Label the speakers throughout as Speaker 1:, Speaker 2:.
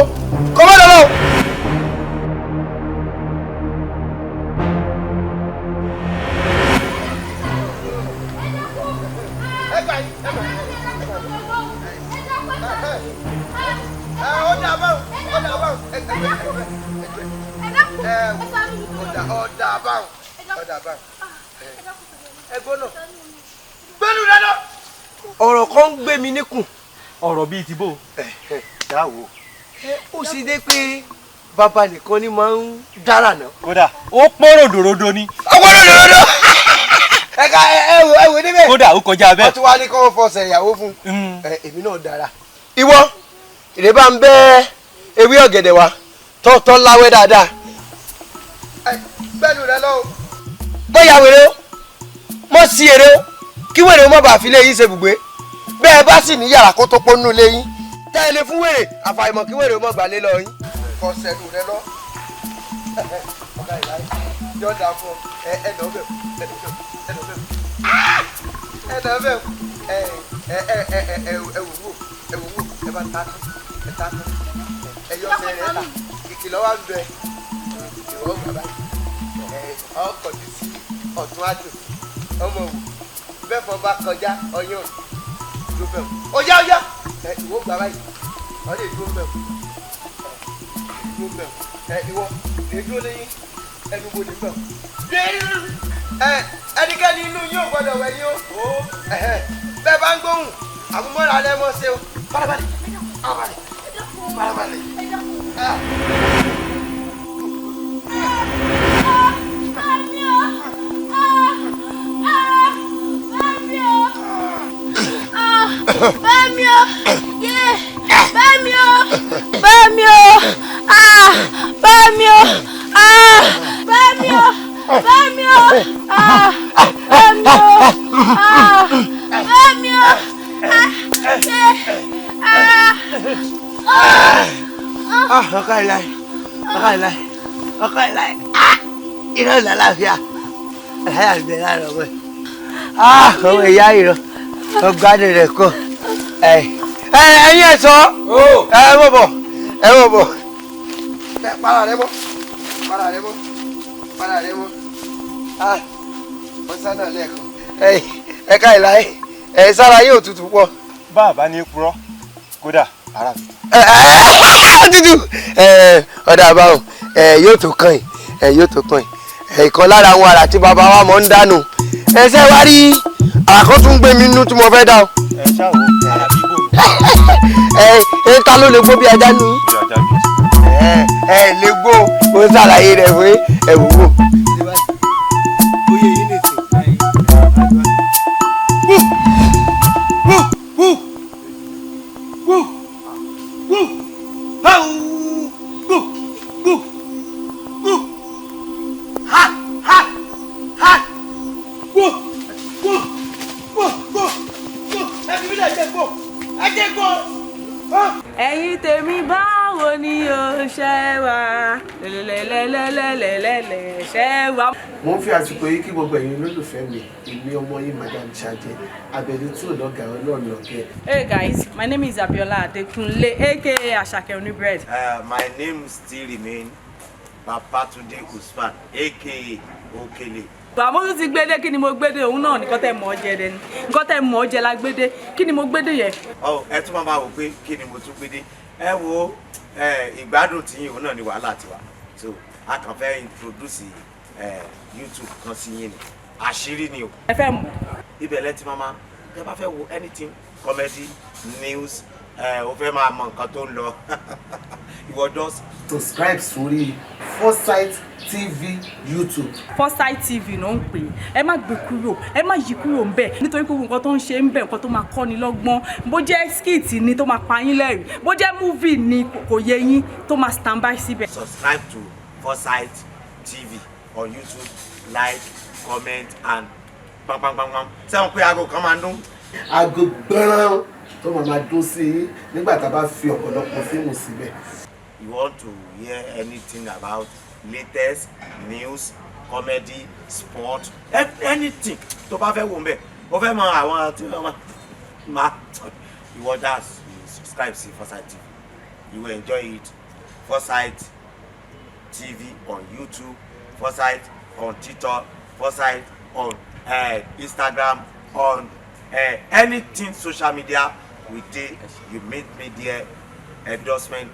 Speaker 1: o, kọ́ mọ́ lọ́wọ́. Ọ̀rọ̀ kan ń gbé mi níkùn.
Speaker 2: Ọ̀rọ̀ bíi ti bò.
Speaker 1: Dáwò ó sì dé pé bàbá nìkan ni máa ń dára náà.
Speaker 2: Kódà ó pọ́n ròdòròdò ni.
Speaker 1: Ó pọ́n ròdòròdò. Ẹ̀ka ẹ wò, ẹ wò níbẹ̀.
Speaker 2: Kódà ó kọjá bẹ́ẹ̀.
Speaker 1: Wọ́n tún wá ní kí wọ́n fọṣẹ ìyàwó fún un. Èmi náà dára. Ìwọ ìrè bá ń bẹ́ ewé ọ̀gẹ̀dẹ̀ wa tọ́tọ́ láwẹ́ dáadáa. Gbẹ́nu rẹ lọ́wọ́. Bóyá wèrè o, mọ̀ sí èrè o, kí wèrè o má bàa fi lé yín ṣe ibùgbé. Bẹ́ẹ̀ bá sì ní yàrá kó tó pọ́nú lé yín, tẹ́ ẹ lè fún wèrè, àfàìmọ̀ kí wèrè o má gbà lé lọ yín. Kọsẹ̀lù rẹ lọ. Ọ̀gá ìlà yóò dáa fún ọ. Ẹ ẹ nà bẹ̀, ẹ nà bẹ̀, ẹ nà bẹ̀, ẹ nà bẹ̀, ẹ ẹ ẹ ẹ ẹ ẹ wò wò, ẹ wò wò, ẹ bá ta tán, ẹ ta tán, ẹ yọ ọsẹ rẹ ta, ìkìlọ̀ wà ń bẹ, ìwọ bàbá ẹ ọkọ̀ ti sí ọ̀tún àjò, ọmọ wò, bẹ́ẹ̀ fọ bá kọjá ọyàn dúró bẹ́ẹ̀ o. Ọ̀yá ọ̀yá ẹ ìwọ bàbá yìí, ọ lè dúró bẹ́ẹ̀ o, dúró bẹ́ẹ̀ o, ẹ ìwọ lè dúró lẹ́yìn ẹnu wo lè bẹ́ẹ̀ o. Ẹ ẹnikẹ́ni inú yóò gbọ́dọ̀ wẹ̀ yín o. Bẹ́ẹ̀ bá ń gbóhùn àmúmọ́ra lẹ́ mọ́ ṣe o. Farabalẹ̀, farabalẹ̀, farabalẹ̀.
Speaker 3: Bámi o, yé, bámi o, bámi o, ah, bámi o, ah, bámi o, bámi o, ah, bámi o, ah, bámi o, ah, yé, ah,
Speaker 1: ah. Ah, ọkọ ìlà, ọkọ ìlà, ọkọ ìlà, ah, iná ìlà láàfíà, àlàyé àgbẹ̀ láàrọ̀ wẹ̀. Ah, ọmọ ìyá ìrọ̀, ọgbádùn rẹ̀ kọ́. Ẹ̀yin ẹ̀sọ́, ẹ mọ̀ bọ̀, ẹ mọ̀ bọ̀. Para rẹ mọ́, para rẹ mọ́, para rẹ mọ́. Ah, wọ́n sá náà lẹ́ẹ̀kan. Ẹ ká ìlà ẹ sára yóò tutù pọ̀.
Speaker 2: Bàbá ní purọ́, kódà ara tutù.
Speaker 1: Tutù. Ọ̀dà àbáwọ̀ yóò tó kàn yín, yóò tó kàn yín. Ìkan lára àwọn àrà tí bàbá wa mọ̀ ń dànù. Ẹsẹ̀ wá rí àkọ́ tún gbé mi nínú tí mo fẹ́ dá o.
Speaker 2: Ẹ ṣáà wo àrà bí bò.
Speaker 1: Ẹ ẹ ta ló lè gbó bí ajá nù? Ẹ ẹ lè gbó, ó ṣàlàyé rẹ̀ fún ẹ wò wò. Oyè yìí nìsín. Wú wú wú wú wú báwo wú wú wú ha ha ha wú wú wú wú wú ẹ fi mí lè jẹ gbó, ẹ jẹ gbó.
Speaker 4: Ẹ̀yin tèmi, báwo ni o ṣe wà? Lẹ́lẹ́lẹ́lẹ́lẹ́lẹ́lẹ́ ṣe wà.
Speaker 5: Mo ń fi àsìkò yìí kí gbogbo ẹ̀yin olólùfẹ́ mi, èmi ọmọ yín Madam Ṣadé Abẹ́ni tí ò lọ́gàá Ọlọ́run lọ́gẹ́.
Speaker 4: Hey guys, my name is Abiola Adekunle, aka Asake Onibread.
Speaker 6: My name still remain Babatunde Usman, aka Okele.
Speaker 4: Àmọ́ tún ti gbédé, kí ni mo gbédé? Òun náà nǹkan tẹ́ mọ̀ ọ́ jẹ dẹni, nǹkan tẹ́ mọ̀ ọ́ jẹ la gbédé. Kí ni mo gbédé yẹn?
Speaker 6: Ọ ẹ tún máa wò pé kí ni mo tún gbédé. Ẹ wo ìgbádùn tí yín, òun náà ni wàhálà tiwa. So a kàn fẹ́ introduce YouTube kan sí yín ni, àṣírí ni o.
Speaker 4: Ẹ fẹ́ mọ̀.
Speaker 6: Ibẹ̀ lẹ ti máa tẹ́ bá fẹ́ wo anything, comedy, news, o fẹ́ máa mọ nǹkan tó ń lọ, ìwọ just
Speaker 5: subscribe sórí Foresight TV YouTube.
Speaker 4: Foresight TV ló ń pè é. Ẹ má gbé kúrò, ẹ má yí kúrò ń bẹ̀, nítorí pé nǹkan tó ń ṣe ń bẹ̀, nǹkan tó máa kọ́ni lọ́gbọ́n, bó jẹ́ skit ni tó máa pa yín lẹ́rìn, bó jẹ́ movie ni kò yé yín, tó máa stand by síbẹ̀.
Speaker 6: Subscribe to Foresight TV on YouTube, like, comment and pam pam pam pam. Sẹ́wọ̀n pé aago kan máa ń dún.
Speaker 5: Aago gbọ́nrán tó máa dún sí yín nígbà tá a bá fi ọ̀pọ̀lọpọ̀ fíìmù síbẹ̀.
Speaker 6: You want to hear anything about latest news, comedy, sport, anything tó bá fẹ́ wò ń bẹ̀, o fẹ́ mọ àwọn tí wọ́n máa ìwọ just subscribe sí Foresight TV. You will enjoy it. Foresight TV on YouTube, Foresight on TikTok, Foresight on Instagram, on anything social media we dey. You meet me there. Endorsement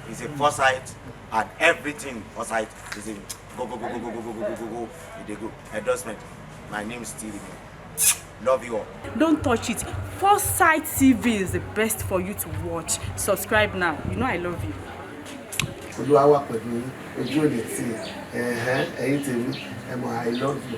Speaker 6: is a Foresight, and everything Foresight is a go go go go go go go go go go. E dey go endorsement. My name is still remain. Love you all.
Speaker 4: Don't touch it. Foresight TV is the best for you to watch. Subscribe now. You know I love you.
Speaker 5: Olúwa wà pẹ̀lú yín, ojú ò ní tì í. Ẹ̀hẹ́n, ẹ̀yin tèmi, ẹ mọ̀, I love you.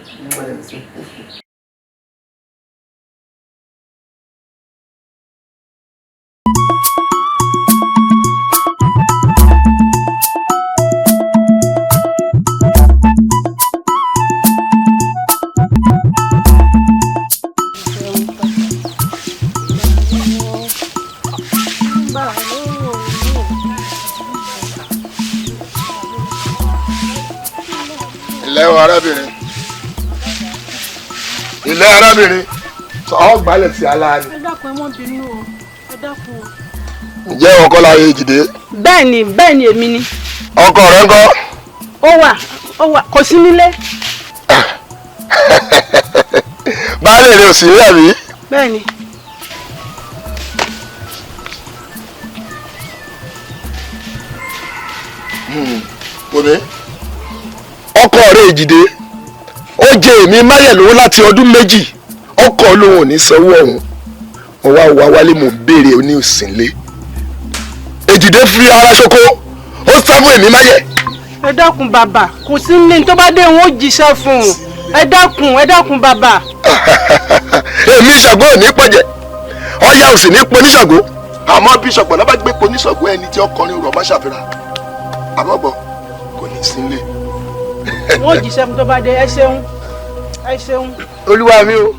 Speaker 5: Mwah.
Speaker 7: Ilẹ̀ o arábìnrin, ilẹ̀ arábìnrin, ọ gbalẹ̀ sí aláàánú.
Speaker 3: Ẹ dákun, ẹ mọ́ bínú o, ẹ dákun o.
Speaker 7: Ǹjẹ́ ọkọ láyé Èjìdé?
Speaker 3: Bẹ́ẹ̀ni, bẹ́ẹ̀ni, èmi ni.
Speaker 7: Ọkọ rẹ ńkọ́?
Speaker 3: Ó wà, ó wà, kò sí nílé.
Speaker 7: Baálé rẹ ò sí nílé àbí?
Speaker 3: Bẹ́ẹ̀ni.
Speaker 7: Wòmí, ọkọ rẹ Èjìdé ó jẹ èmi máyẹ̀ lówó láti ọdún 2, ọkọ lòun ò ní sanwó ọ̀hún. Mo wá wá wálé, mo béèrè oní òsínlé. Èjìdé fi ara ṣoko, ó sá fún èmi máyẹ̀.
Speaker 3: Ẹ dákun bàbá, kò sí nílé, tó bá dé wọn ó jíṣẹ́ fún un. Ẹ dákun, ẹ dákun bàbá.
Speaker 7: Èmi Ṣàngó ò ní pọ̀jẹ̀, Ọya ò sì ní poníṣàngó. Àmọ́ bí Ṣọ̀pọ̀nná bá gbé poníṣàngó, ẹni tí ọkùnrin rọ̀ má ṣàfihàn. Àmọ́ gbọ́, kò ní sí nílé.
Speaker 3: Wọ́n jíṣẹ́ fún tó bá dé. Ẹ ṣeun, ẹ ṣeun.
Speaker 1: Olúwa mi o,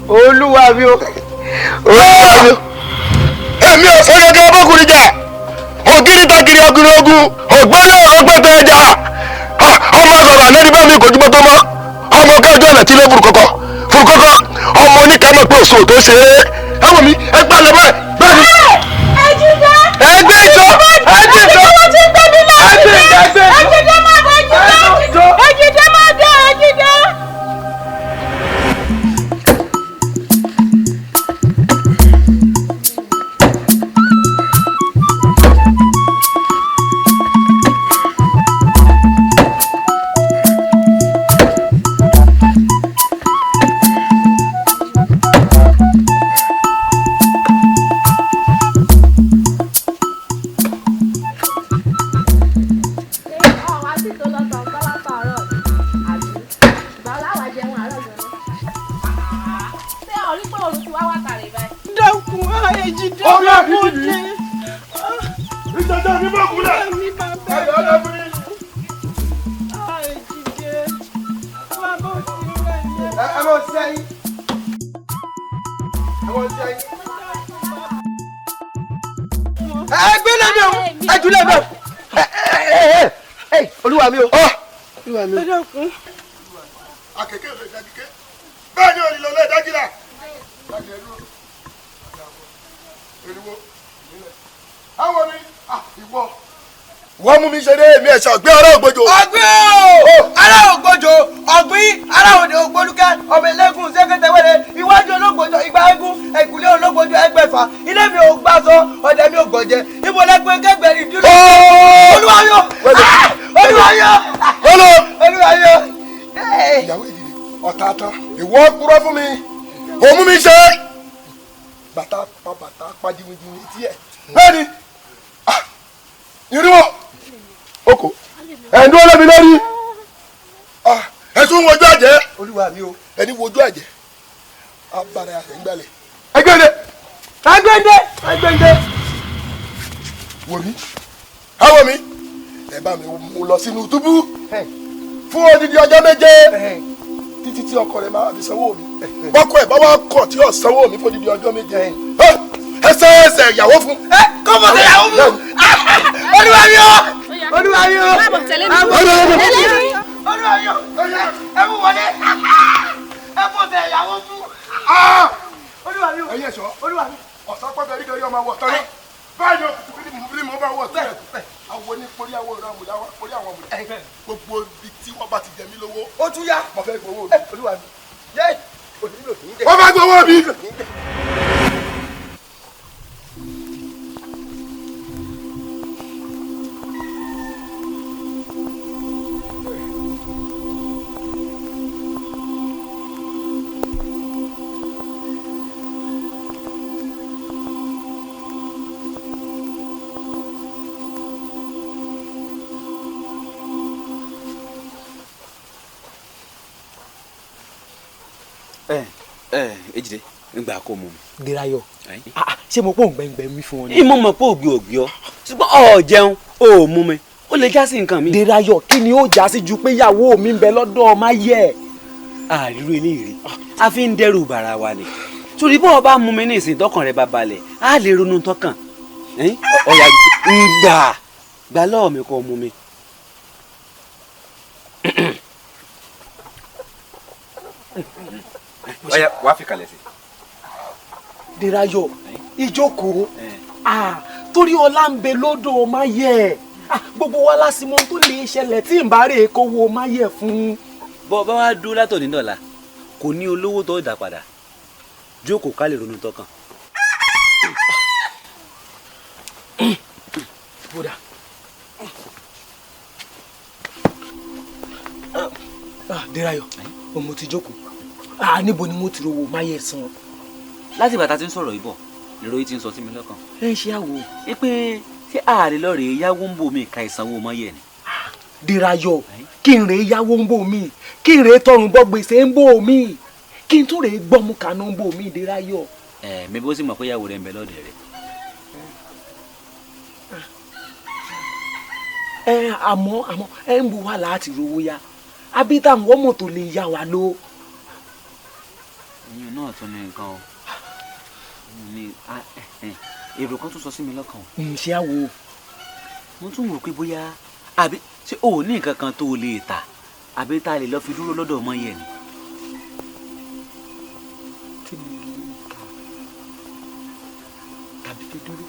Speaker 1: olúwa mi o,
Speaker 7: olúwa mi o. Èmi ò fẹ́ gẹ́gẹ́ bọ́kùnrin jà, ògiri takiri ọkùnrin ogun, ògbóni ọ̀rọ̀ pẹ̀tẹ́ ẹja. Ọmọ sọ̀rọ̀ àná ní bá mi kò jùmọ̀ tó mọ́. Ọmọ kẹjọ ọ̀nà tí ló furukọ́kọ́ furukọ́kọ́, ọmọ oníkàmọ̀ pé òṣù tó ṣe é. Ẹ̀wọ̀n mi, ẹ gbà lọ́wọ́ ẹ̀ bẹ́ẹ̀ ni.
Speaker 3: Ẹ̀jídé,
Speaker 1: ẹgbẹ́ ìjọ, ẹgbẹ́ ìjọ, ẹgbẹ́ ìjọ,
Speaker 3: Ẹ̀jídé máa bọ̀, Ẹ̀jídé, Ẹ̀jídé máa dé, Ẹ̀jídé.
Speaker 1: Olúwa mi o. Olúwa mi o.
Speaker 3: Ẹ dákun.
Speaker 7: Akeke lè dagike, bẹ́ẹ̀ ni òrìlọ lè dágìlà. Àwọn mi, ìwọ. Wọ́n mú mi ṣeré, èmi ẹ̀ṣọ́ ọ̀gbẹ́ ará ògbójò.
Speaker 1: Ọ̀gbẹ́ o, ará ògbójò, ọ̀gbìn ará òde ògbólúkẹ́, ọmọ ẹlẹ́gùn sẹ́kẹ̀tẹ̀wẹ́rẹ́, iwájú ológbòjò igba eégún, ẹ̀kúlé ológbòjò ẹgbẹ̀fà, ilé mi ò gbàsọ, ọ̀dẹ mi ò gbọ̀jẹ, ibo lẹ́gbẹ́ kẹgbẹ̀rin dúró. Olúwa mi o, olúwa mi o, olúwa mi o.
Speaker 7: Ìyàwó Èjìdé, ọ̀tá tán, ìwọ kúrọ́ fún mi, òun mú mi ṣe. Bàtà pa bàtà pa jìnnìjìnnì etí ẹ̀. Bẹ́ẹ̀ni, irúwọ́ oko ẹ̀ńdún olómi lórí ẹ̀sùn wojú àjẹ́.
Speaker 1: Olúwa mi o.
Speaker 7: Ẹni wojú àjẹ́ abara àgbẹ̀lẹ̀. Ẹgbẹ́ndé,
Speaker 1: ẹgbẹ́ndé, ẹgbẹ́ndé.
Speaker 7: Wò mí, àwọn mi, ẹ bá mi mú lọ sínú túbú fún odidi ọjọ́ 7 títí tí ọkọ rẹ̀ máa fi sanwó mi. Bọ́kọ ẹ̀ bá wá kọ̀ tí ò sanwó mi fún odidi ọjọ́ 7, ẹsẹ̀ ẹsẹ̀ ìyàwó fún.
Speaker 1: Ẹ kọ́ mọ̀ sí ìyàwó fún. Olúwa mi o, olúwa mi o, olúwa mi o, ẹ mú wọlé, ẹ fọ́ sẹ ìyàwó fún. Olúwa mi o,
Speaker 7: ẹ̀yin ẹ̀ṣọ́,
Speaker 1: olúwa mi.
Speaker 7: Ọ̀sán pọ̀ gẹ̀rígẹ̀rí ọmọ àwọ̀ tán náà. Báyìí òkùnkùn ní mo bá wọ̀ tẹ́lẹ̀. Àwọn ní porí àwọn ọ̀rọ̀ àmùlá porí àwọn àmùlá. Gbogbo ibi tí wọ́n bá ti jẹ mí lówó.
Speaker 1: Ó tún yá.
Speaker 7: Mo fẹ́ gbowó mi.
Speaker 1: Olúwa mi. Yé!
Speaker 7: Wọ́n fẹ́ gbowó mi.
Speaker 6: Ejide ngba kó mu.
Speaker 8: Dérayọ̀ ṣé mo pọ̀ ngbẹ̀ngbẹ̀ mi fún ọ ni.
Speaker 6: Ìmọ̀ mọ̀ pé ògbé ògbé ọ ṣùgbọ́n ọ jẹun ò mú mi ó lè já sí nǹkan mi.
Speaker 8: Dérayọ̀ kí ni ó já sí ju pé ìyàwó mi ń bẹ lọ́dọ̀ Máyẹ̀.
Speaker 6: Àríró eléyìí rí a fi ń dẹ́rù bàrà wa ni torí bọ́ ọ bá mú mi ní ìsìn tọkàn rẹ bá balẹ̀ á lè ronú tọkàn ọ̀yà gbà gbà lọ́ọ̀ mi kò mú mi. Ọ̀yà wàá fi kalẹ̀ sí.
Speaker 8: Dérayọ̀ ìjókòó torí ọlá ń bẹ lọ́dọ̀ Máyẹ̀ gbogbo wa lásìmọ́ tó lè ṣẹlẹ̀ tí ń bá rè kówó Máyẹ̀ fún.
Speaker 6: Bọ́ bá wá dúró látọ̀ ní dọ̀la kò ní olówó tó dà padà jókòó ká lè ronú tọkàn.
Speaker 8: Bódà Dérayọ̀ mo ti jókòó níbo ni mo ti rówó Máyẹ̀ san.
Speaker 6: Láti ìgbà tá a ti ń sọ̀rọ̀ yìí bọ̀ lèrò yìí ti ń sọ sí mi lọ́kàn.
Speaker 8: Ẹ ṣe àwò.
Speaker 6: Ẹ pé ṣé ààrẹ lọ́ọ̀rẹ́ yáwó ń bò mí ka ìsanwó Máyẹ̀ ni.
Speaker 8: Dérayọ̀ kí n rèé yáwó ń bò mí kí n rèé tọrùn bọ́ gbèsè ń bò mí kí n tún rèé gbọ́mú kaná ń bò mí Dérayọ̀.
Speaker 6: Ẹ mi bó sì mọ̀ pé ìyàwó rẹ̀ ń bẹ lọ́dẹ̀ rẹ̀.
Speaker 8: Ẹ àmọ́ àmọ́ ẹ ń bu wà láti rówó ya àbí táwọn ọmọ tó lè yá wa ló.
Speaker 6: Ìyún náà tún ní nǹkan o ní èrò kan tún sọ sí mi lọ́kàn o.
Speaker 8: Ṣé àwò.
Speaker 6: Mo tún rò pé bóyá àbí ṣé o ò ní nǹkan kan tó o lè tà àbí tá a lè lọ fi dúró lọ́dọ̀ Máyẹ̀ ni.
Speaker 8: Tí mo lè tà tàbí fi dúró.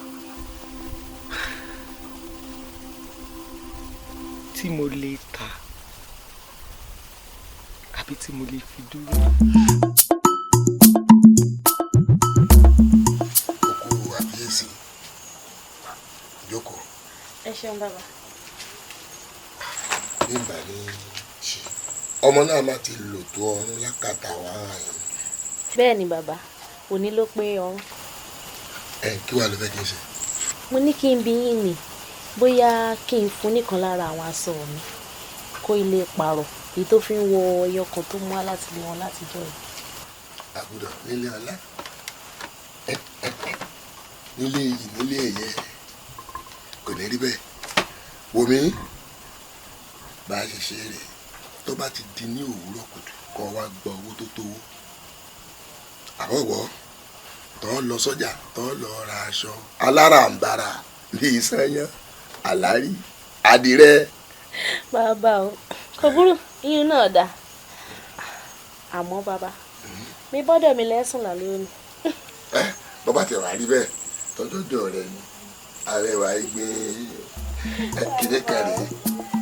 Speaker 8: Tí mo lè tà àbí tí mo lè fi dúró.
Speaker 7: Jókòó.
Speaker 9: Ẹ ṣeun bàbá.
Speaker 7: Nígbà ní ṣe ọmọ náà má ti lò tó ọrùn lákàtà wá yìí.
Speaker 9: Bẹ́ẹ̀ ni bàbá, òní ló pé ọrùn.
Speaker 7: Ẹ kí wàá ló fẹ́ kí n ṣe.
Speaker 9: Mo ní kí n bi yín ni bóyá kí n fún nìkan lára àwọn aṣọ mi kó ilé pààrọ̀ èyí tó fi ń wọ ẹyọ kan tó mú wá láti lé wọn látijọ́ yìí.
Speaker 7: Àgùdọ̀ nílé ọlá nílé iyì nílé ẹ̀yẹ kò ní rí bẹ́ẹ̀. Wòmí bá a ṣe ṣe rè tó bá ti di ní òwúrọ̀ kùtù kó wá gba owó tó tówó àbọ̀wọ̀ tó lọ sọ́jà tó lọ ra aṣọ aláràǹbarà bíi sányán àlárí àdìrẹ.
Speaker 9: Bàbá o kò burú iyún náà dà àmọ́ bàbá mi bọ́dọ̀ mi lẹ́sùn lálẹ́ òní.
Speaker 7: Ẹ bọ́ bá ti wà rí bẹ́ẹ̀ tọ́jọ́jọ́ rẹ ni arẹwà igbe kìnìkàrè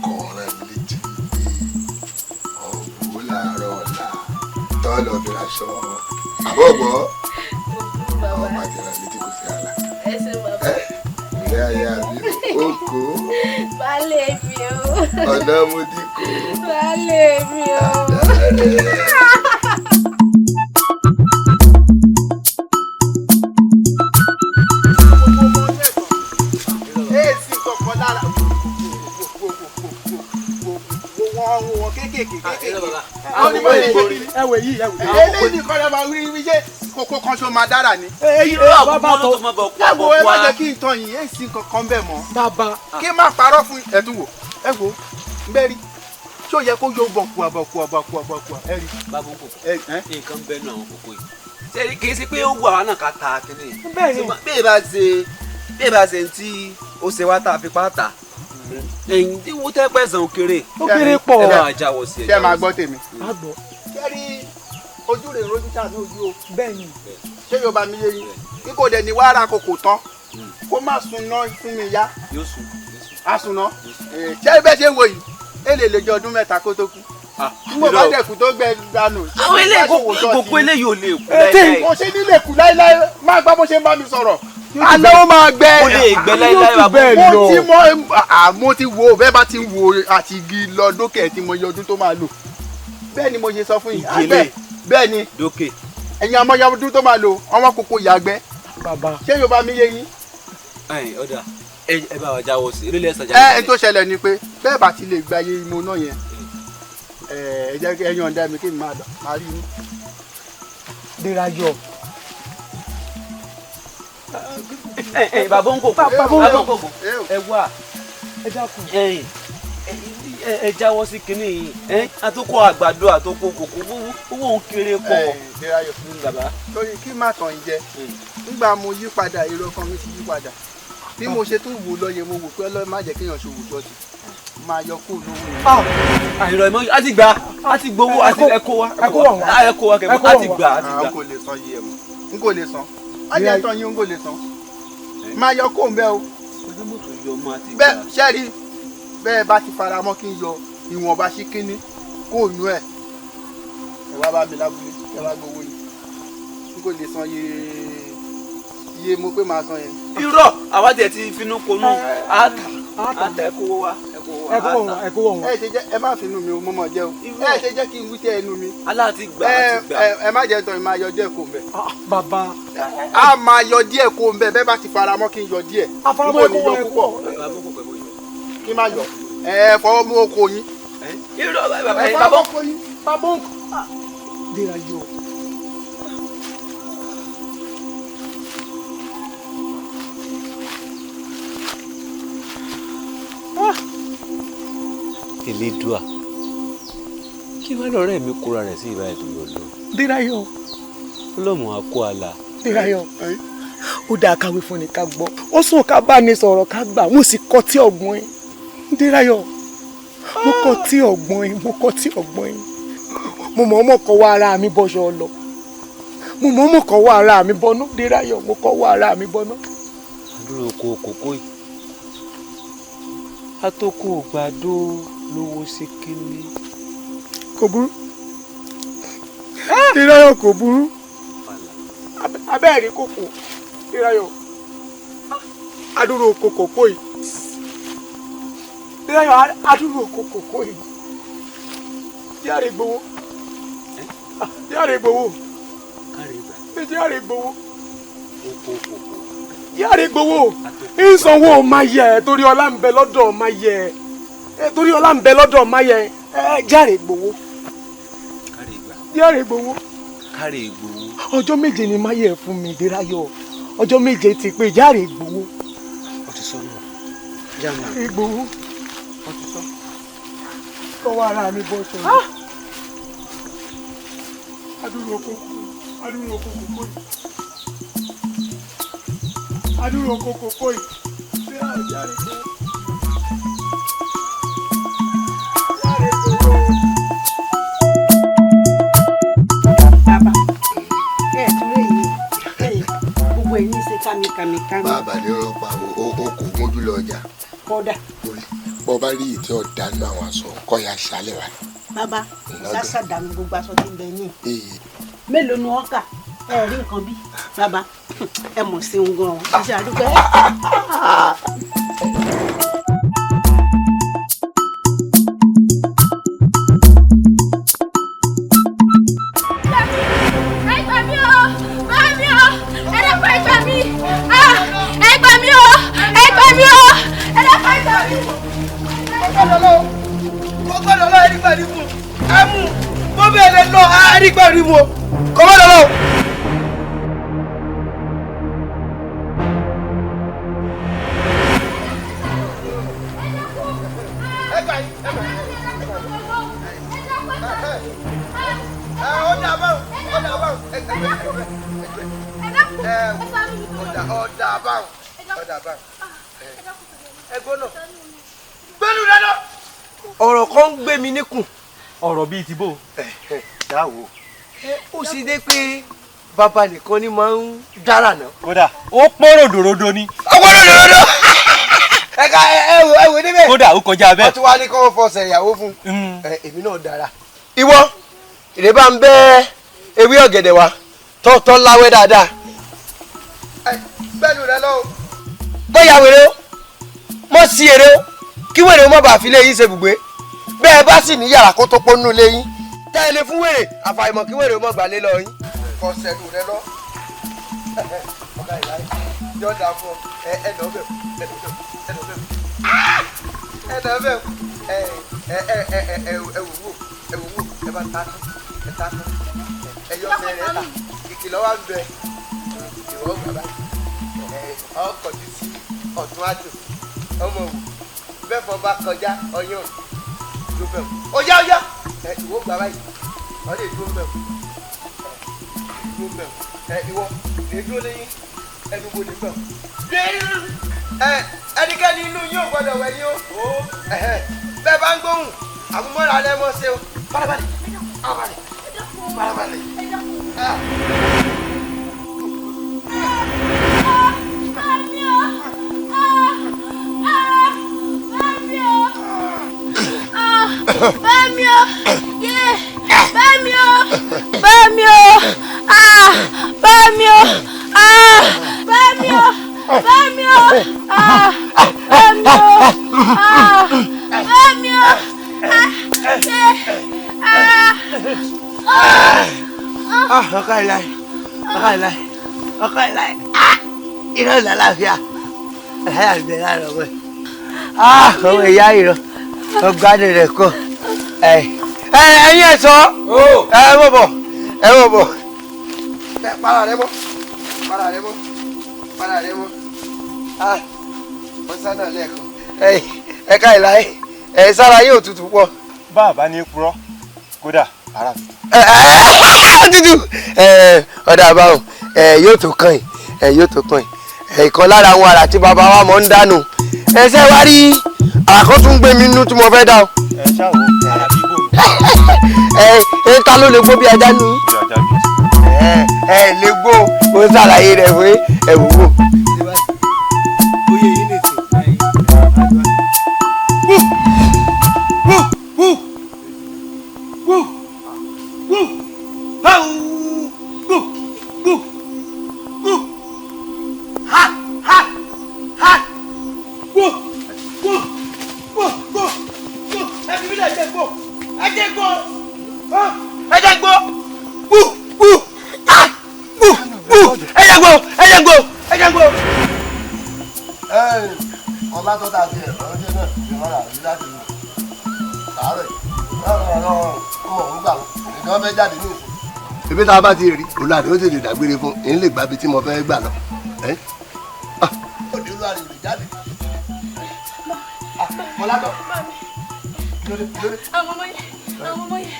Speaker 7: kọ̀ọ̀ràn létí pé ọ̀bù làárọ̀ ọ̀la tọ́lọ̀ fi aṣọ àbọ̀bọ̀ ọmọ àti ẹ̀rọ létí kò sí àlà.
Speaker 9: Ẹ ṣe bàbá.
Speaker 7: Ilé ayé àbí oko.
Speaker 9: Baálé mi o.
Speaker 7: Ọ̀nà mo ti kó.
Speaker 9: Baálé mi o.
Speaker 10: Eléyìí kọ́ ló máa rí wíṣẹ́ kókó kan ṣó máa dára ni.
Speaker 8: Ẹ
Speaker 10: wo ẹ má jẹ́ kí n tán yìí èsì kankan bẹ́ẹ̀ mọ́.
Speaker 8: Bàbá
Speaker 10: kí n má parọ́ fún ẹ tún wò ẹ wò bẹ́ẹ̀ rí ṣó yẹ kó yọ bọ̀kùà bọ̀kùà bọ̀kùà bọ̀kùà ẹ rí.
Speaker 6: Bàbá òkò nǹkan bẹ́ẹ̀ náà àwọn kókó yìí. Ṣé kì í ṣe pé ó wù àwa náà ká ta kínní. Bẹ́ẹ̀ bá ṣe bẹ́ẹ̀ bá ṣe tí ó ṣe wá tá a fi pa á tà ẹ̀yìn tí wọ́n tẹ́ pẹ̀sán ó kéré.
Speaker 8: Ó kéré pọ̀.
Speaker 6: Ẹ máa jáwọ́ sí ẹ.
Speaker 10: Ṣé ẹ máa gbọ́ tèmi.
Speaker 8: Á gbọ́.
Speaker 10: Kẹ́rí ojú rẹ̀ rojú ṣàánú ojú o.
Speaker 8: Bẹ́ẹ̀ni.
Speaker 10: Ṣé yóò bá mi yé yín? Kí kò dẹ̀ ní wàrà kòkò tán. Kó má sunná fún mi yá.
Speaker 11: Yóò sùn.
Speaker 10: A sunná. Ṣé bẹ́ẹ̀ ṣe ń wo yìí? Èlé lè jẹ ọdún 3 kó tó kú. N kò bá dẹ̀kú tó gbẹ dànù.
Speaker 11: Àwọn eléyìí kòkó eléyìí ò lè kú láéláé.
Speaker 10: Kò ṣe ní lè kú láéláé, má gbọ́ bó ṣe ń bá mi sọ̀rọ̀. Alẹ́ ó máa gbẹ.
Speaker 11: Ó lè gbẹ láéláé bàbá.
Speaker 10: Mo ti mọ mo ti wo bẹ́ẹ̀ bá ti ń wo àti igi lọ dókè tí mo yọ ọdún tó máa lò. Bẹ́ẹ̀ ni mo ṣe sọ fún yín.
Speaker 11: Ìgèlè.
Speaker 10: Bẹ́ẹ̀ ni.
Speaker 11: Dókè.
Speaker 10: Ẹ̀yin amọ̀yà ọdún tó máa lò, ọwọ́n kòkó yàgbẹ́.
Speaker 8: Bàbá.
Speaker 10: Ṣé Yorùbá mi yé yín?
Speaker 11: Ẹ̀yin ọ̀dà ẹ bá wa jáwọ́ sí i, ilé ẹ̀sán jáwọ́ sí i.
Speaker 10: Ẹ tó ṣẹlẹ̀ ni pé bẹ́ẹ̀ bá ti lè gba iye ìmọ̀ náà yẹn, ẹ jẹ́ kí ẹ yọ̀ǹda mi kí n máa lọ, máa rí yín.
Speaker 8: Dérayọ̀.
Speaker 11: Ẹ bàbá ń kòkó, bàbá ń kòkó, ẹ wá,
Speaker 8: ẹ dákun.
Speaker 11: Ẹ jáwọ́ sí kinní yìí, àtòkọ àgbàdo àtòkọ kòkó owó ń kéré pọ̀.
Speaker 10: Dérayọ̀,
Speaker 11: bàbá.
Speaker 10: Torí kí má tàn jẹ, nígbà mo yí padà, èrò ọkàn mi ti yí padà. Bí mo ṣe tún wò lọ́yẹ̀ mo wò pé Ọlọ́run má jẹ́ kéèyàn ṣòwò jọ́sìn máa yọ kó lówó yẹn.
Speaker 11: Àìrọ̀ ìmọ̀ a ti gbà a ti gbowó a ti ẹ̀kọ́ wa ẹ̀kọ́ wa kẹ̀kọ́ a ti gbà a ti gbà.
Speaker 10: N kò lè san yìí ẹ̀ mọ́, n kò lè san, má jẹ́ tán yín n kò lè san, máa yọ kó ń bẹ́ o. Bẹ́ẹ̀ ṣẹ́rí bẹ́ẹ̀ bá ti fara mọ́ kí n yọ ìwọ̀nba sí kínní kó nú ẹ̀ ẹ wá bá mi lábúlé ẹ wá gbowó yìí, n kò lè san iye mo pé máa san yẹn.
Speaker 11: Irọ́ àwa tiẹ̀ ti finú konú àtà àtà ẹ̀kọ́ wa
Speaker 8: ẹ̀kọ́ wa.
Speaker 10: Ẹ ṣe jẹ́ ẹ má finú mi o, mo mọ̀ jẹ́ o. Ẹ ṣe jẹ́ kí n wí tẹ́ ẹnu mi.
Speaker 11: Aláàtì gbà àti gbà.
Speaker 10: Ẹ má jẹ́ tán máa yọ díẹ̀ kó ń bẹ̀.
Speaker 8: Bàbá.
Speaker 10: A máa yọ díẹ̀ kó ń bẹ̀ bẹ́ẹ̀ bá ti fara mọ́ kí n yọ díẹ̀.
Speaker 8: Àfaramọ́ ẹ̀kọ́ wa ẹ̀kọ́.
Speaker 10: Kí má yọ. Ẹ fọwọ́ mú oko yín.
Speaker 11: Irọ́ bàbá ń kọ
Speaker 8: yín. Bàbá ń kọ. Dérayọ̀.
Speaker 11: Elédùà kí wàá lọ́rẹ́ mi kóra rẹ̀ sí ìbáyìí tó yọ lọ.
Speaker 8: Dérayọ̀.
Speaker 11: Ọlọ́mọ akó àlà.
Speaker 8: Dérayọ̀ ó dáa káwé fún ni ká gbọ́ ó sùn ká bá ní sọ̀rọ̀ ká gbà mo sì kọ́ tí ọ̀gbọ́n yín. Dérayọ̀ mo kọ́ tí ọ̀gbọ́n yín, mo kọ́ tí ọ̀gbọ́n yín, mo mọ̀ ọmọ kọ́ wá ara mi bọ́ṣọ lọ, mo mọ̀ ọmọ kọ́ wá ara mi bọ́nú. Dérayọ̀ mo kọ́ wá ara mi bọ́nú.
Speaker 11: Àdúrà oko kòkó yìí atoko gbàdó lówó sí kínní.
Speaker 8: Kò burú Dérayọ̀ kò burú abẹ́ẹ̀rí kòkó Dérayọ̀ adúrò oko kòkó yìí Dérayọ̀ adúrò oko kòkó yìí járe gbowó járe gbowó járe gbowó járe gbowó ìsanwó máa yẹ torí ọlá ń bẹ lọ́dọ̀ máa yẹ torí ọlá ń bẹ lọ́dọ̀ máa yẹ járe gbowó járe gbowó ọjọ́ 7 ni máa yẹ fún mi Dérayọ̀ ọjọ́ 7 ti pé járe gbowó.
Speaker 11: Ọtí sọ náà
Speaker 8: járe gbowó
Speaker 11: ọtí sọ.
Speaker 8: Kọ́wọ́ ara mi bọ́ sọ. Adúrò kókó adúrò kókó kóyì adúrò kókó kóyì járe gbowó.
Speaker 12: Kàmìkàmì.
Speaker 7: Bàbá ní rọpa o kò mójú lọ ọjà.
Speaker 12: Kódà.
Speaker 7: Bọ́ bá rí ìtẹ́ ọ̀dà nínú àwọn aṣọ kọ́ ya ṣálẹ̀ wa.
Speaker 12: Bàbá sásà dànù gbogbo aṣọ tí ń bẹ ní. Mélòó ni wọ́n kà ẹ rí nǹkan bí bàbá ẹ mọ̀ sí ń gan-an ẹ ṣe àdúgbò.
Speaker 13: Ẹ gbà mí o! Bá mi o! Ẹ dákun ẹ gbà mí! Ẹ gbà mí o! Ẹ gbà mí o! Ẹ dákun ẹ gbà mí!
Speaker 1: Kò gbọ́dọ̀ lọ ẹni gbàdí mu ẹ mú bó bẹ́ẹ̀ lè lọ ẹni gbàdí mu o kò gbọ́dọ̀ lọ. Ọ̀rọ̀ kan ń gbé mi níkùn.
Speaker 2: Ọ̀rọ̀ bíi ti bò.
Speaker 1: Dáwò. Ó sì dé pé bàbá nìkan ni máa ń dára náà.
Speaker 2: Kódà ó pọ́n ròdòròdò ni.
Speaker 1: Ọgbọ́n ròdòròdò. Ẹ̀ka ẹ wò ẹ wò níbẹ̀.
Speaker 2: Kódà ó kọjá bẹ́ẹ̀.
Speaker 1: Wọ́n tún wá ní kó fọṣẹ ìyàwó fún. Èmi náà dára. Ìwọ ìrè bá ń bẹ́ ewé ọ̀gẹ̀dẹ̀ wa tọ́tọ́ láwẹ́ dáadáa. Bẹ́ẹ̀ni rẹ lọ́wọ́. Bóyá wèrè o, mọ̀ sí èrè o, kí wèrè o má bàa fi lé yín ṣe bùgbé. Bẹ́ẹ̀ bá sì ní yàrá kó tó pọ́nú lé yín. Tẹ́ ẹ lè fún wèrè, àfàìmọ̀ kí wèrè o má gbà lé lọ yín. Fọṣẹ̀lù rẹ lọ. Ọ̀gá ìlà yóò dáa fún ọ. Ẹ ẹ nà bẹ̀ ẹ nà bẹ̀ ẹ nà bẹ̀ ẹ ẹ ẹ ẹ ẹ ẹ wò wò ẹ wò wò ẹ bá ta ẹ ta ẹ yọ ọsẹ rẹ ta ìkìlọ̀ wa ń bẹ ìwọ bàbá ẹ ọkọ̀jú sí ọ̀tún àjò ọmọ wò bẹ́ẹ̀ fọ bá kọjá ọyàn ló bẹ̀ wò ọyá ọyá ẹ ìwọ bàbá yìí ọ lè dúró bẹ̀ wò ẹ dúró bẹ̀ wò ẹ ìwọ lè dúró lẹ́yìn ẹnu wo lè bẹ̀ wò. Ẹ ẹnikẹ́ni inú yóò gbọ́dọ̀ wẹ̀ yín o bẹ́ẹ̀ bá ń gbóhùn àmúmọ́ra lẹ́ mọ́ ṣe o farabalẹ̀ farabalẹ̀ farabalẹ̀.
Speaker 13: Bámi o, yé, bámi o, bámi o, ah, bámi o, ah, bámi o, bámi o, ah, bámi o, ah, bámi o, ah, yé, ah, ah.
Speaker 1: Ah, ọkọ ìlà ọkọ ìlà ọkọ ìlà ah, iná ìlàláfíà àlàyé àgbẹ̀ láàárọ̀ wẹ̀. Ah, ọmọ ìyá ìrọ̀ ọgbádùn rẹ̀ kọ́. Ẹ̀yin ẹ̀ sọ ẹ mọ̀ bọ̀ ẹ mọ̀ bọ̀. Para rẹ mọ́ para rẹ mọ́ para rẹ mọ́. Ah, wọ́n sá náà lẹ́ẹ̀kan. Ẹ ká ìlà ẹ sára yóò tutù pọ̀.
Speaker 2: Bàbá ní purọ́ kódà ara tutù.
Speaker 1: Tutù ọ̀dà àbáwọ̀ yóò tó kàn yìí yóò tó kàn yìí. Ìkan lára àwọn àrà tí bàbá wa mọ̀ ń dànù. Ẹsẹ̀ wá rí àkótó ń gbé mi nínú tí mo fẹ́ dá o.
Speaker 2: Ẹ ṣáà wo ara bí bò.
Speaker 1: Ẹ ta ló lè gbó bí ajá nù. Ẹ lè gbó o ṣàlàyé rẹ̀ fún ẹ wò wò. Oyè yìí nìsín. Wú wú wú wú wú wú wú wú ha ha ha wú wú wú wú wú ẹ fi mí lẹ̀ jẹ́ gbó ẹ jẹ́ gbó ẹ jẹ́ gbó wú wú ha wú wú ẹ jẹ́ gbó ẹ jẹ́ gbó ẹ jẹ́ gbó.
Speaker 7: Ọlá tó ta ti ẹ̀ lọ́jọ́ náà ìrọ̀rà rí láti lò sàárẹ̀ lọ́rọ̀ ọmọ òun gbà nǹkan fẹ́ jáde ní ìsìn. Ebi tá a bá ti rí òun àti ó sì lè dágbére fún èyí lè gbàbí tí mo fẹ́ gbà lọ. Òde olúwa rè lè jáde. Mọ̀látọ̀. Lóde lóde.
Speaker 13: Àwọn ọmọ yẹn, àwọn ọmọ yẹn.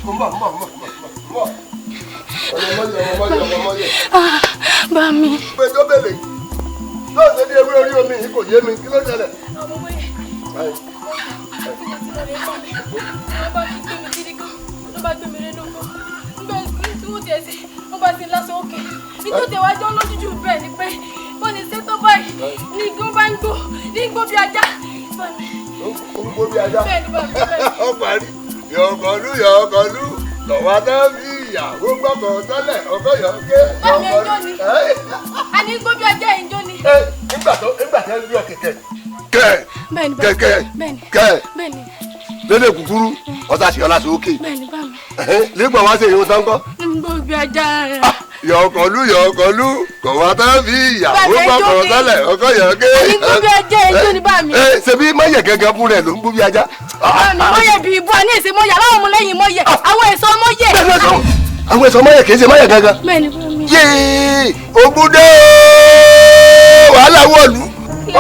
Speaker 7: Mo ń bọ̀ mo ń bọ̀ mo ń bọ̀ mo ń bọ̀. Ọmọ mọ́yẹ̀ ọmọ mọ́yẹ̀ ọmọ mọ́yẹ̀.
Speaker 13: Bá mi.
Speaker 7: Pé tó bèlè tó ṣe bí ewé orí omi yìí kò yé mi kí ló ṣẹlẹ̀.
Speaker 13: Àwọn ọmọ yẹn. Wọ́n bá mi gbé mi gidi gan, ló bá gbé mi nínú gan. Nígbà tí wọ́n tiẹ̀ sí, wọ́n bá ti lásán òkè. Nítorí wàá jọ lójújù bẹ́ẹ̀ ni pé wọ́n ní ṣe tó báyìí ní igbó bá ń gbó ní igbó bí ajá.
Speaker 7: Ó ń gbó bí ajá.
Speaker 13: Bẹ́ẹ̀ ni bá mi bẹ́ẹ̀.
Speaker 7: Ó parí. Yọ̀ọ̀kọ̀lú yọ̀ọ̀kọ̀lú lọ́wọ́ náà fi ìyàwó gbọ́kọ̀ tẹ́lẹ̀ ọkọ̀ yọ̀ọ̀kẹ́.
Speaker 13: Bámi ẹjọ́ ni. Àní igbó bí ajá ẹjọ́ ni.
Speaker 7: Nígbà tó nígbà tó ń bí ọ kẹ̀kẹ́ kẹ́
Speaker 13: Bẹ́ẹ̀ni bá mi.
Speaker 7: kẹ̀kẹ́
Speaker 13: Bẹ́ẹ̀ni.
Speaker 7: kẹ́
Speaker 13: Bẹ́ẹ̀ni.
Speaker 7: lédè kúkúrú ọ̀tá sí ọlá sókè.
Speaker 13: Bẹ́ẹ̀ni bá mi.
Speaker 7: Nígbà wá sí èyí ó tán kọ́.
Speaker 13: Igbó bí ajá rẹ̀.
Speaker 7: Yọ̀ọ̀kọ̀lú yọ̀ọ̀kọ̀lú kọ̀wá tán fi ìyàwó
Speaker 13: Bàbá ẹjọ́
Speaker 7: gbọ́kọ̀
Speaker 13: ni.
Speaker 7: tẹ́lẹ̀ ọkọ̀ yọ̀ọ̀kẹ́.
Speaker 13: Àní igbó bí ajá ẹjọ́ ni bá mi.
Speaker 7: Ṣebí mọ̀yẹ̀ gẹ́gẹ́ fún rẹ̀ ló ń gbó bí ajá.
Speaker 13: Bá mi mọ́yẹ̀ bí ibú àní èsè mọ́yẹ̀ aláwọ̀ ọmọ lẹ́yìn mọ́yẹ̀ àwọn èso mọ́yẹ̀.
Speaker 7: Àwọn èso mọ̀yẹ̀ kì í ṣe mọ̀yẹ̀ gángan.
Speaker 13: Bẹ́ẹ̀ni bá mi.
Speaker 7: Yéé Ògúndé wàhálà wọ̀lú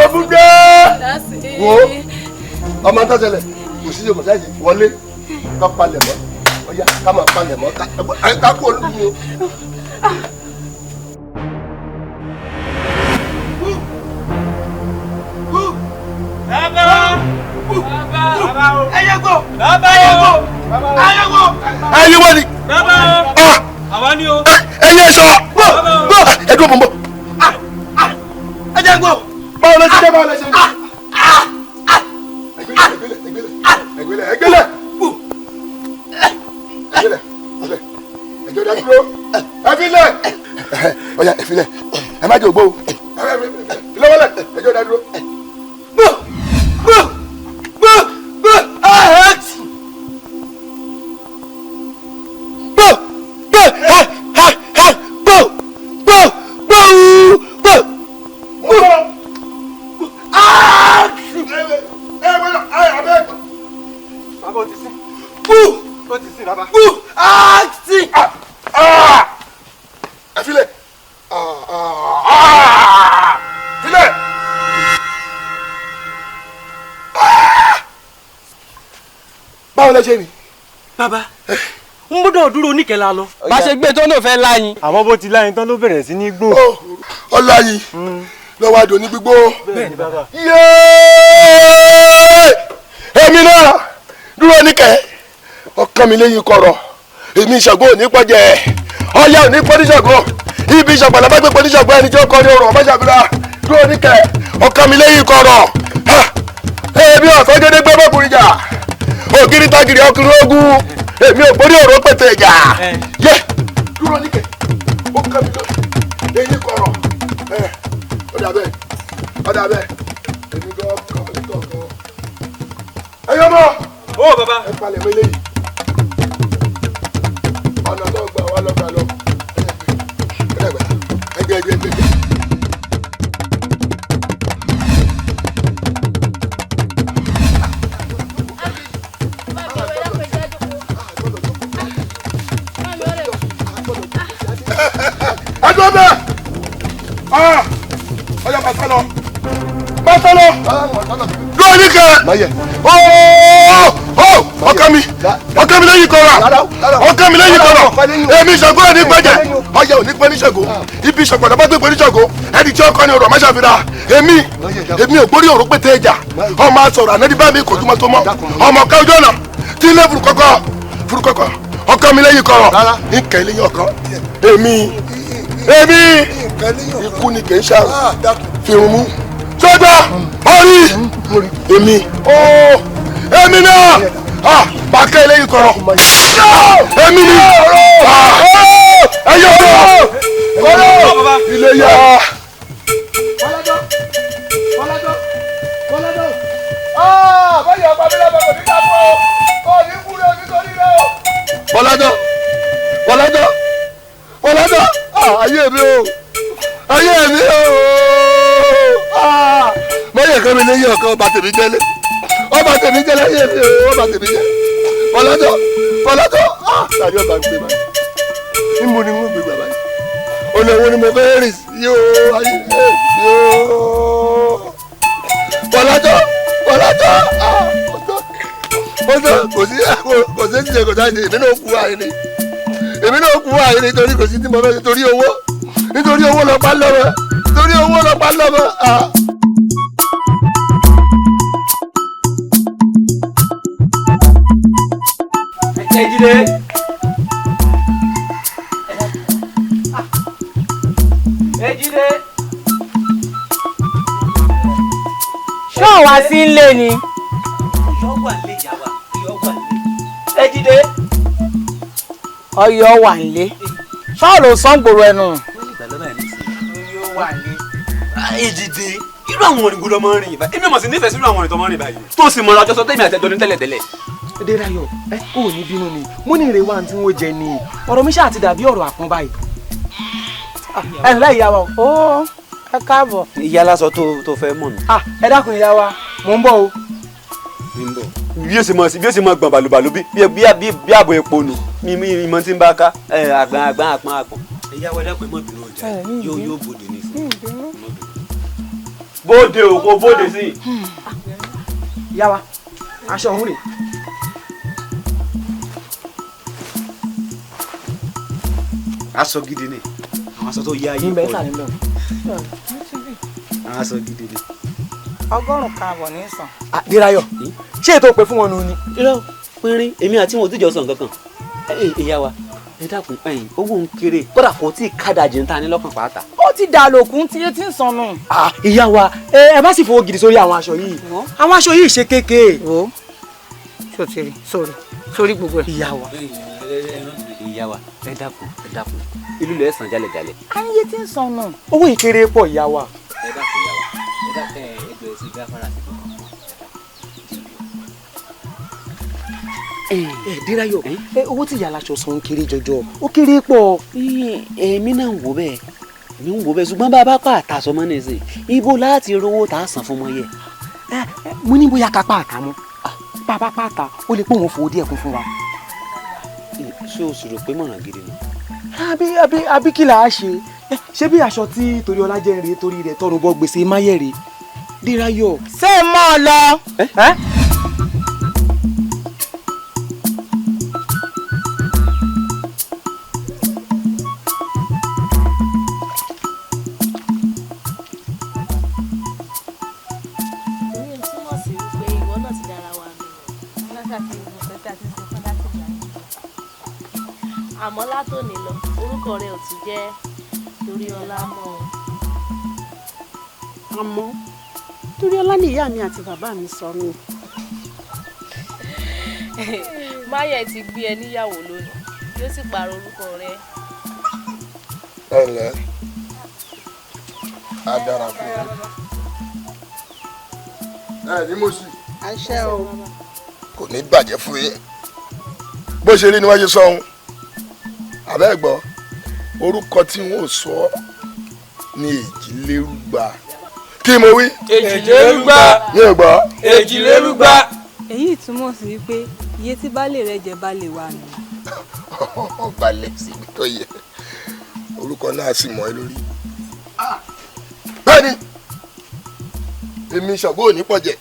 Speaker 7: Ògúndé wo ọmọ tó ṣẹlẹ̀ kò sí kò sáyé wọlé ká palẹ̀ mọ́ ọ̀yá ká máa palẹ̀ mọ́ ká kú olúmi o.
Speaker 2: Bàbá! Bàbá!
Speaker 1: Ẹyẹ gbó!
Speaker 2: Bàbá!
Speaker 1: Ẹyẹ gbó! Ẹyẹ gbó!
Speaker 7: Ẹyẹ wọ́n ni.
Speaker 2: Bàbá! Àwa ni o.
Speaker 7: Ẹyẹ sọ gbọ́ gbọ́ ẹdún bọ̀ bọ̀.
Speaker 1: Ẹ jẹ́ gbọ́.
Speaker 7: Báwo lẹ ṣe jẹ́, báwo lẹ ṣe jẹ́. Ẹgbẹ́lẹ̀ ẹgbẹ́lẹ̀ ẹgbẹ́lẹ̀ ẹgbẹ́lẹ̀ ẹjọ́ dá dúró. Ẹ fi lẹ̀. Ọ̀yà ẹ fi lẹ̀. Ẹ má jẹ́ ògbó o. Lọ́wọ́lẹ̀ ẹjọ́ dá dúró.
Speaker 1: Gbọ́ gbọ́ gbọ́ gbọ́ ahẹ́t. Gbọ́ gbọ́ ha ha ha gbọ́ gbọ́ gbọ́ gbọ́ gbọ́.
Speaker 2: Bàbá o ti sin.
Speaker 1: Bú
Speaker 2: O ti sin bàbá.
Speaker 1: bú àti.
Speaker 7: Ẹ filẹ̀. Filẹ̀. Báwo lẹ ṣe ni.
Speaker 11: Bàbá n gbọ́dọ̀ dúró oníkẹ́lá lọ.
Speaker 14: Bá ṣe gbé tó náà fẹ́ láyin.
Speaker 2: Àmọ́ bó ti láyin tán ló bẹ̀rẹ̀ sí ní gbó.
Speaker 7: Ọláyin lọ́wọ́ àdó ní gbígbó.
Speaker 2: Bẹ́ẹ̀ni bàbá.
Speaker 7: Yéé! Èmi náà dúró níkẹ́ ọkàn mi lẹ́yìn kọ̀rọ̀ èmi Ṣàngó ò ní pọ́jẹ́ ọya ò ní pọ́níṣàngó ibi ìṣàgbàlá bá gbé pọ́níṣàngó ẹni tí ó kọ́ ní ọrọ̀ ọmọ ṣàbíra dúró níkẹ́ ọkàn mi lẹ́yìn kọ̀rọ̀ èmi ọ̀fẹ́ gédégbé bọ́kùnrin jà ògiri tagiri ọkùnrin ogun èmi ò borí ọ̀rọ̀ pẹ̀tẹ̀ ìjà yé dúró níkẹ́ ọkàn mi lẹ́yìn kọ̀rọ̀ ó dà bẹ́ẹ̀ ó dà bẹ́ẹ̀ èmi gan ọkàn mi kọ̀ọ̀kan ẹ̀yọ́ mọ́.
Speaker 11: Ó bàbá.
Speaker 7: Ẹ palẹ̀ mọ́ eléyìí. Ọ̀nà tó gbà wá lọ́gbà lọ. Ẹgbẹ́ ẹgbẹ́ ẹgbẹ́ ẹgbẹ́. Ẹjọ́ bẹ́ẹ̀. Ọyọ bàtà lọ. Bàtà lọ. Dúró níkẹ́. Ọkàn mi ọkàn mi lẹ́yìn kọ̀rọ̀ ọkàn mi lẹ́yìn kọ̀rọ̀ èmi Ṣàngó ò ní gbẹ́jẹ̀ ọya ò ní pẹ́ ní Ṣàngó ibi ìṣàgbọ̀dọ̀ bá gbé pẹ́ ní Ṣàngó ẹni tí ọkọ ni ọ̀rọ̀ máṣàfihàn èmi èmi ò gbórí ọ̀rọ̀ pété ẹja ọmọ asọ̀rọ̀ ànádìí bá mi kò túmọ̀ tó mọ́ ọmọ ọ̀ká ojú ọ̀nà tí ilé furukọ́kọ́ furukọ́kọ́ ọkàn mi lẹ́yìn kọ̀rọ̀ nkẹ́ lẹ́yìn ọ̀kan èmi èmi ikú ni kì í ṣàrùn fìrùn mú sọ́gbà orí èmi èmi náà bàkẹ́ eléyìí kọ̀rọ̀ èmi ni ẹyẹ ọ̀rọ̀ ilé yá. Bọ́lájọ́ Bọ́lájọ́ Bọ́lájọ́ ayé mi o ayé mi o mọ̀yẹ̀ kan mi léyìn ọ̀kan ọba tèmi jẹ́lé ọba tèmi jẹ́ láyé mi o ọba tèmi jẹ́ Bọ́lájọ́ Bọ́lájọ́ tàbí ọba gbé báyìí níbo ni wọ́n gbé bàbá yìí ọ̀nà wo ni mo fẹ́ rìn sí o ayé mi o Bọ́lájọ́ Bọ́lájọ́ ọ̀tọ̀ kò sí kò sí ṣe kò sáà ṣe èmi náà kú àìní èmi náà kú àìní torí kò sí tí mo fẹ́ ṣe torí owó nítorí owó lọ pa lọ́mọ nítorí owó lọ pa lọ́mọ.
Speaker 11: Ejide. Ejide.
Speaker 4: Ṣé ò wá sí ilé ni?
Speaker 11: Ọ̀yọ́ wà nílé ìyá wa, Ọ̀yọ́ wà nílé. Ejide.
Speaker 4: Ọ̀yọ́ wà nílé. Ṣọ́ọ̀lù sọ́ngbòrò ẹnu.
Speaker 11: Ọ̀yọ́ wà nílé. Ejide, irú àwọn òrìngò lọmọ rìn báyìí. Èmi ò mọ̀ sí nífẹ̀ẹ́ sí irú àwọn òrìn tó mọ́ rìn báyìí. Tó sì mọ̀ra ọjọ́ sọ tẹ́mi àtẹ́jọ́ ní tẹ́lẹ̀tẹ́lẹ̀.
Speaker 8: Adéráyọ̀ ẹ kò ní bínú ni mo ní ìrèwà tí wọ́n jẹ ni ọ̀rọ̀ mi ṣáà ti dàbí ọ̀rọ̀ àpọ́n báyìí. Ẹ ǹlẹ́ ìyá wa o.
Speaker 4: Ó ẹ káàbọ̀.
Speaker 11: Ìyá lásọ tó fẹ́ mọ̀ nù.
Speaker 8: Ẹ dákun ìyá wa mò ń bọ̀ o.
Speaker 11: Bí ó sì mọ bí ó sì mọ gbọ̀n bàlùbàlù bí àbọ̀ epo nù mi ìmọ̀ tí ń bá ká àgbọn àgbọn àpọn àpọn. Ìyá wa dákun ẹ má bínú ọjà yóò bòde ní ìsìn. Bóde o kò bóde sí.
Speaker 8: Ìyá wa aṣọ òun rè.
Speaker 11: Aṣọ gidi ni àwọn aṣọ tó yá yìí pọ̀ ni àwọn aṣọ gidi ni.
Speaker 4: 100 àbọ̀ ní sàn.
Speaker 8: Adéráyọ̀ ṣé ètò òpè fún wọn nù ni.
Speaker 11: Irọ́ pínrín èmi àti wọn ò tíjọ sọ nǹkan kan ìyá wa Ẹ dákun ẹ̀yin owó ń kéré kódà kò tí ì kádàjì ń ta ní lọ́kàn pàápàá.
Speaker 4: Ó ti dà lòkùn tí etí ń sọnù.
Speaker 8: Ìyá wa, ẹ má sì fowó gidi sórí àwọn aṣọ yìí. Àwọn aṣọ yìí ṣe kéékèé.
Speaker 12: Wo sotiri sórí sórí gbogbo ẹ.
Speaker 8: Ìyá wa.
Speaker 11: Ìyá wa, ẹ dákun ẹ dákun ìlú lẹ sàn jálẹjálẹ.
Speaker 4: Ayé tí ń sọnù.
Speaker 8: Owó ìkéré pọ̀ ìyá wa.
Speaker 11: Ẹ dákun ìyá wa, ẹ dákun ẹ ẹjọ ẹ sì gáfárà sí gbogbo.
Speaker 8: Ẹ Dérayọ̀, owó tí ìyá aláṣọ san kéré jọjọ, ó kéré pọ̀.
Speaker 11: Èmi náà ń wò bẹ́ẹ̀, èmi ń wò bẹ́ẹ̀, ṣùgbọ́n bá a bá pa àtàsọ mọ́ nìsín, ibo láti rówó tá a san fún ọmọ yẹ.
Speaker 8: Mo ní bóyá ká pa àtà mọ́, bá a bá pa àtà ó lè pé òun fowó díẹ̀ kún fún wa.
Speaker 11: Ṣé o sì rò pé mọ̀ràn gidi ni?
Speaker 8: Àbí kí là á ṣe? Ṣé bí aṣọ tí Toríọlá jẹ́ rèé torí rẹ̀ tọrùn bọ gbèsè máyẹ̀rẹ̀? Dérayọ̀.
Speaker 4: Ṣé ẹ mọ́ ọ lọ?
Speaker 9: Àmọ́ látòní lọ, orúkọ rẹ ò tún jẹ́ Toríọlá mọ́ o.
Speaker 12: Àmọ́ Toríọlá ni ìyá mi àti bàbá mi sọ mí.
Speaker 9: Máyẹ̀ ti gbé ẹ níyàwó lónìí, yóò sì pààrọ̀ orúkọ rẹ.
Speaker 7: Ẹ ǹlẹ́, á dára fún yín. Ẹ ní mo sì.
Speaker 12: Àṣẹ o.
Speaker 7: Kò ní bàjẹ́ fún yín. Bó ṣe rí ni wọ́n ṣe sọ ohun. Àbẹ́ gbọ́, orúkọ tí wọ́n sọ ní Èjìlérúgba. Kí mo wí?
Speaker 14: Èjìlérúgba.
Speaker 7: Mi ò gbọ́.
Speaker 14: Èjìlérúgba.
Speaker 15: Èyí túmọ̀ sí wípé iye tí baálé rẹ jẹ baálé wa nù.
Speaker 7: Balẹ̀ síbi tó yẹ, orúkọ náà sì mọ́ ẹ lórí. Bẹ́ẹ̀ni, èmi Ṣàngó ò ní pọ̀jẹ̀,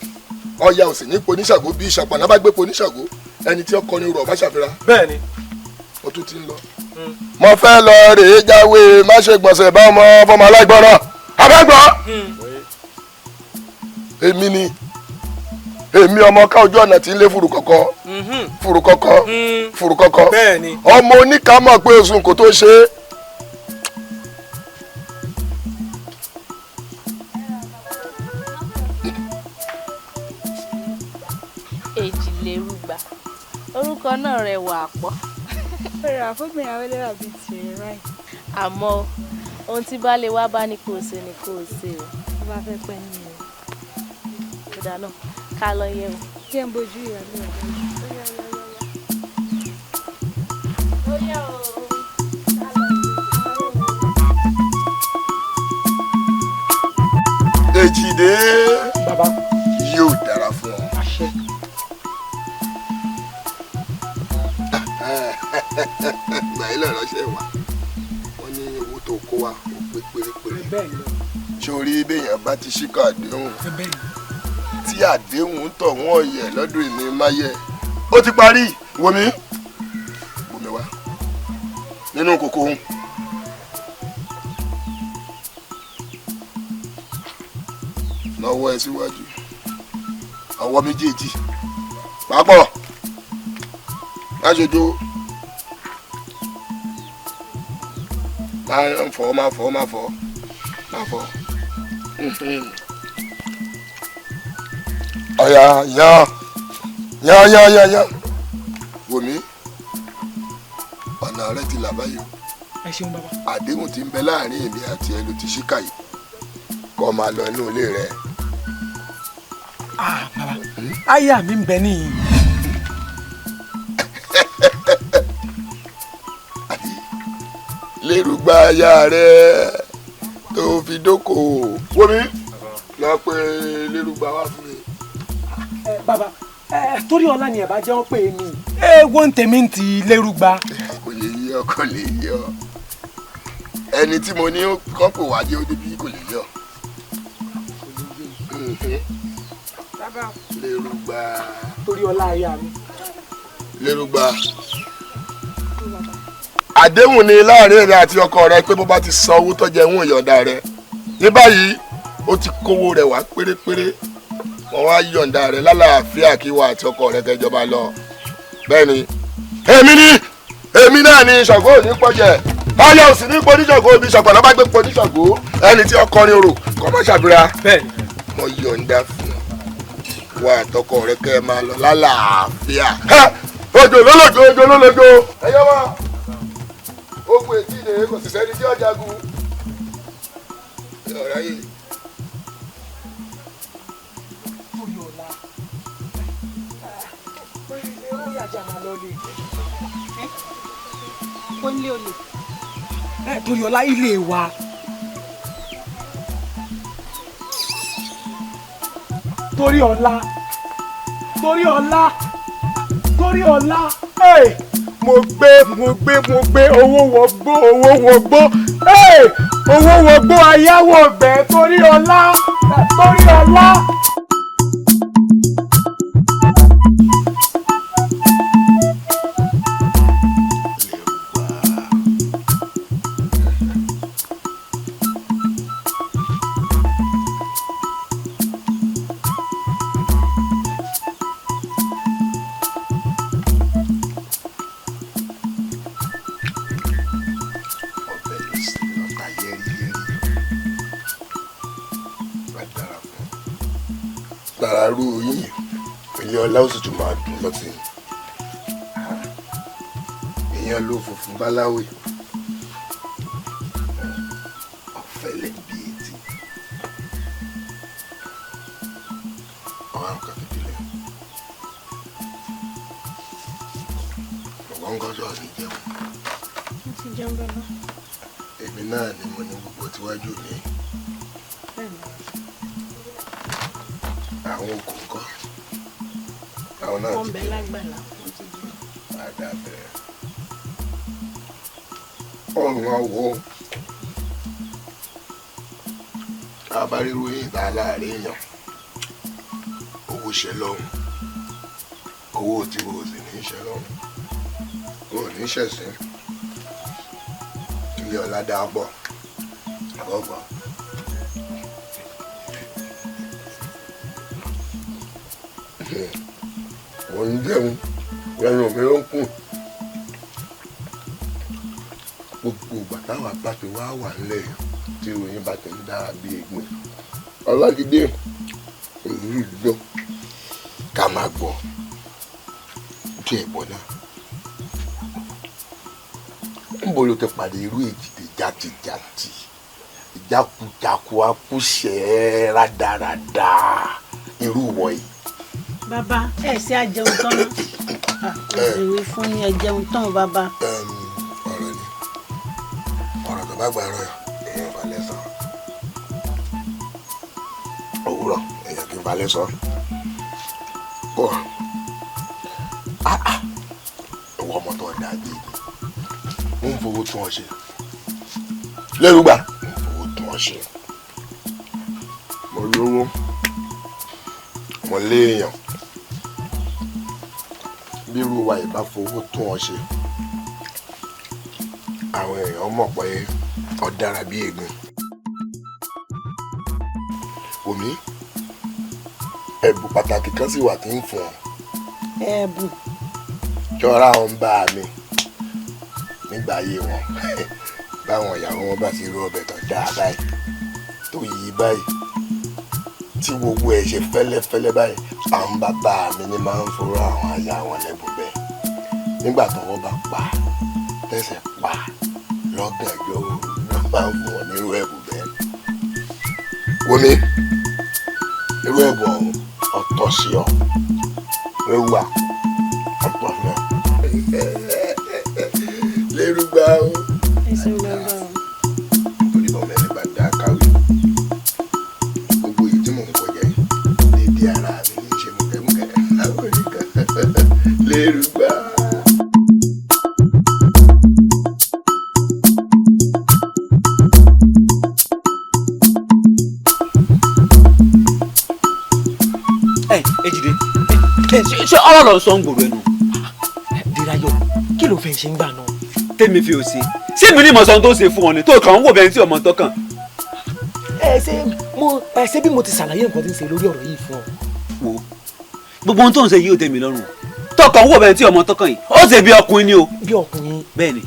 Speaker 7: Ọya ò sì ní po ní Ṣàngó bí Ṣàpàná bá gbé po ní Ṣàngó, ẹni tí ó kọrin rọ̀ bá ṣàfihàn.
Speaker 2: Bẹ́ẹ̀ni.
Speaker 7: Mo tún ti ń lọ. Mo fẹ́ lọ rèé jáwé má ṣe gbọ̀nsẹ̀ bá ọmọ fọmọ aláìgbọràn abẹ́gbọ́. Èmi ni èmi ọmọ ká ojú ọ̀nà tí ń lé fùrùkọ̀kọ̀ fùrùkọ̀kọ̀ fùrùkọ̀kọ̀ ọmọ oníkà mọ̀ pé oṣù kò tó ṣe é.
Speaker 9: Èjìlérúgba, orúkọ náà rẹwà pọ̀.
Speaker 15: Rẹwà fóbìnrin awẹ́lẹ́wà bíi tìrẹ báyìí.
Speaker 9: Àmọ́ ohun tí baálé wa bá ní kò ṣe ni kò ṣe o.
Speaker 15: Tó bá fẹ́ pẹ́ nínú rẹ̀.
Speaker 9: Kódà náà ká lọ yẹ̀ wò.
Speaker 15: Kí ẹ ń bojú ìyá mi ọ̀gá.
Speaker 9: Ó yá o.
Speaker 7: Èjìdé.
Speaker 8: Bàbá.
Speaker 7: Yóò dára fún ọ.
Speaker 8: Àṣẹ.
Speaker 7: Gbà yín lọ́rọ̀ ṣe wà, wọ́n ní owó tó kó wa ò pé pérépéré. Sórí béèyàn bá ti ṣíkà àdéhùn tí àdéhùn ń tọ̀ wọ́n yẹ̀ lọ́dún ìní máyẹ̀ ó ti parí. Wòmí wòmí wá nínú kòkó òun. Lọ́wọ́ ẹ síwájú, ọwọ́ méjèèjì papọ̀ láṣojú máa fọ máa fọ máa fọ máa fọ. Ọ̀yà yan yan yan yan yan wòmí, ọ̀nà rẹ ti là báyìí o.
Speaker 8: Ẹ ṣeun bàbá.
Speaker 7: Àdéhùn tí ń bẹ láàrin èmi àti ẹ ló ti ṣíkà yìí, kó máa lọ inú ilé rẹ.
Speaker 8: Ah bàbá, aya mi ń bẹ níyì.
Speaker 7: Lérúgba aya rẹ tó fi dókòwò. Wòmí, lọ pé Lérúgba wá fún mi.
Speaker 8: Bàbá, Toríọlá ni ẹ bá jẹ́ wọ́n pè mí. Ẹ wo ń tèmi ti Lérúgba.
Speaker 7: Kò lè yé ọ, kò lè yé ọ. Ẹni tí mo ní kán pò wá jẹ́ ó débi kò lè yé ọ. Lérúgba.
Speaker 8: Toríọlá aya mi.
Speaker 7: Lérúgba. Àdéhùn ni láàrin rẹ àti ọkọ rẹ pé bó bá ti san owó tó jẹ ń yọ̀ǹda rẹ. Ní báyìí, ó ti kówó rẹ wá pérépéré. Wọ́n wá yọ̀ǹda rẹ lálàáfíà kí wà àti ọkọ rẹ kẹjọba lọ. Bẹ́ẹ̀ni, èmi ni Èmi náà ni Ṣàngó ò ní pọ̀jẹ̀. Ọyọ ò sì ní pọ̀ oníṣàngó, ibi Ṣàngó bá gbé pọ̀ oníṣàngó. Ẹni tí ọkọrin orò kọ́ mọ́ ṣàbíra. Mo yọ̀ǹda fún wa àtọkọ rẹ kẹ́ ẹ máa lọ lálàáfíà. Òjò lólòjò, òjò lólòjò. Ẹyọ wa, ogun ètí ìdè kò sì sẹ́ni tí ó jagun. Ọ̀rọ̀ yìí.
Speaker 8: Torí ọlá ilé wa. Torí ọlá, torí ọlá, torí ọlá. Mo gbé, mo gbé, mo gbé owó wọgbó, owó wọgbó, owó wọgbó, ayáwó ọgbẹ. Torí ọlá, torí ọlá.
Speaker 7: Ọlá ó sì tún máa dùn lọ́tì. Èèyàn ló funfun báláwì ọ̀fẹ́lẹ̀ bí etí ọ̀hún àrùn kàfídílẹ̀ ọ̀gbọ́n gọ́dọ̀ ní jẹun.
Speaker 15: Mo ti jẹun bàbá.
Speaker 7: Èmi náà ni mo ní gbogbo tíwájú mi. Àwọn okùn kọ́.
Speaker 12: Wọ́n bẹ lágbàlá, wọ́n ti jẹun.
Speaker 7: Àdàbẹ̀. Ọrùn àwọ̀ abáríro yìí ta láàrin èèyàn. Owó ṣe lọ́hùn. Owó tí o sì ní ṣe lọ́hùn. O ò ní ṣẹ̀sín. Ilé ọlá dáa pọ̀. Àbọ̀bọ̀. Mo ń jẹun lẹ́nu mi ló ń kùn. Gbogbo ìgbà táwa bá ti wá wà nílẹ̀ tí ìròyìn bá ti ń dára bí egbin. Ọlájídé ìlú ìlú ká máa gbọ́ tí ẹ̀ gbọ́ náà. Níbo ló ti pàdé irú èjìdè jàtìjàtì ìjákujàku akúṣẹ̀ rádaràda irú wọ̀nyí?
Speaker 12: Bàbá ẹ ṣe àjẹun tán náà. Òṣèré fún ni ẹ jẹun tán bàbá.
Speaker 7: Ọ̀rọ̀ ni ọ̀rọ̀ tó bá gbà rọ̀ èèyàn balẹ̀ sọ. Òwúrọ̀ èèyàn kì í balẹ̀ sọ. Bọ̀ ìwọ ọmọ tó dàbí ń fowó tún ọ ṣe. Lérúgbà ń fowó tún ọ ṣe. Mo lówó, mo léèyàn. Bí irú wa ìbá fowó tún ọ ṣe, àwọn èèyàn mọ̀ pé ọ dára bí egbin. Omi, ẹ̀bùn pàtàkì kan sì wà tí ń fún ọ.
Speaker 12: Ẹ̀bùn.
Speaker 7: Ṣọ́ra ń bá mi nígbà ayé wọn. Báwọn ìyàwó wọn bá ti rú ọbẹ̀ tó dáa báyìí, tó yí báyìí, tí gbogbo ẹ̀ ṣe fẹ́lẹ́fẹ́lẹ́ báyìí, àwọn bàbá mi ni máa ń foró àwọn aya wọn lẹ́bùn bẹ́ẹ̀. Nígbà tọ́wọ́ bá pa, tẹ̀sẹ̀ pa lọ́gànjọ́ òru ló máa ń fún wọn nírú ẹ̀bùn bẹ́ẹ̀. Wọmi, irú ẹ̀bùn ọ̀hún ọ̀tọ̀ sí ọ, lérúgbà ọ̀tọ̀ sí ọ. Lérúgbà o.
Speaker 12: Ẹ ṣeun bàbá o.
Speaker 7: Torí bọ́ mẹ́rin bá dá káwé. Gbogbo èyí tí mò ń kọjá yìí, dédé ara mi ní í ṣe mùkẹ́mùkẹ́. Àwọn ènìyàn lérúgbà.
Speaker 11: Ejide, ṣé ọ̀rọ̀ lọ sọ ń gbòòrò ẹnu?
Speaker 8: Dérayọ̀, kí ló fẹ́ ṣe ń gbà náà?
Speaker 11: Tèmi fi ò sí. Ṣé mi ní ìmọ̀sán tó ṣe fún ọ ni tó kàn ń wò bẹ́ẹ̀ tí ọmọ tó kàn?
Speaker 8: Ẹ ṣe mo ẹ ṣe bí mo ti ṣàlàyé nǹkan tí ń ṣe lórí ọ̀rọ̀ yìí fún ọ.
Speaker 11: Wo gbogbo ohun tó ń ṣe yìí ò tẹ́ mi lọ́rùn. Tọkàn wò bẹ́ẹ̀ tí ọmọ tọkàn yìí ó ṣe bí ọkùnrin ni o.
Speaker 8: Bí ọkùnrin.
Speaker 11: Bẹ́ẹ̀ ni.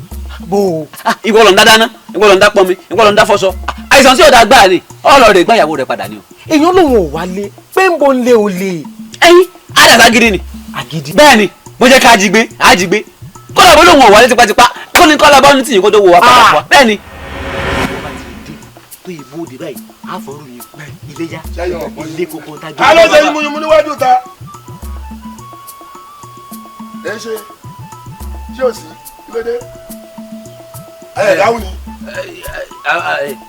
Speaker 8: Bó o.
Speaker 11: Ìwọ ló ń dá dáná, ìwọ ló ń dá pọnmi, ìwọ ló ń dá fọṣọ. Àìsàn tí ò dá gbáà ni ọlọ́ọ̀rẹ́ gbáyàwó rẹ̀ padà ni o.
Speaker 8: Èèyàn lòun ò wálé pé ń bo ń lé o lè.
Speaker 11: Ẹyin àdàtà gidi ni.
Speaker 8: Àgídí.
Speaker 11: Bẹ́ẹ̀ ni bó jẹ́ ká ajígbé ajígbé kọ́lá bó lòun ò wálé tipátipá kó ní kọ́lá bá ní tìyín kó tó wò wá padà fún wa. Bẹ́ẹ̀ ni.
Speaker 16: Tó ìbò òde báyìí àfọ̀rù yìí iléyá ilé kókó tá.
Speaker 7: Alọ́ ṣe yúnmúyúnmú níwájú ta. Ẹ ṣe ṣé o sí kílódé? Ẹ dáhùn ni.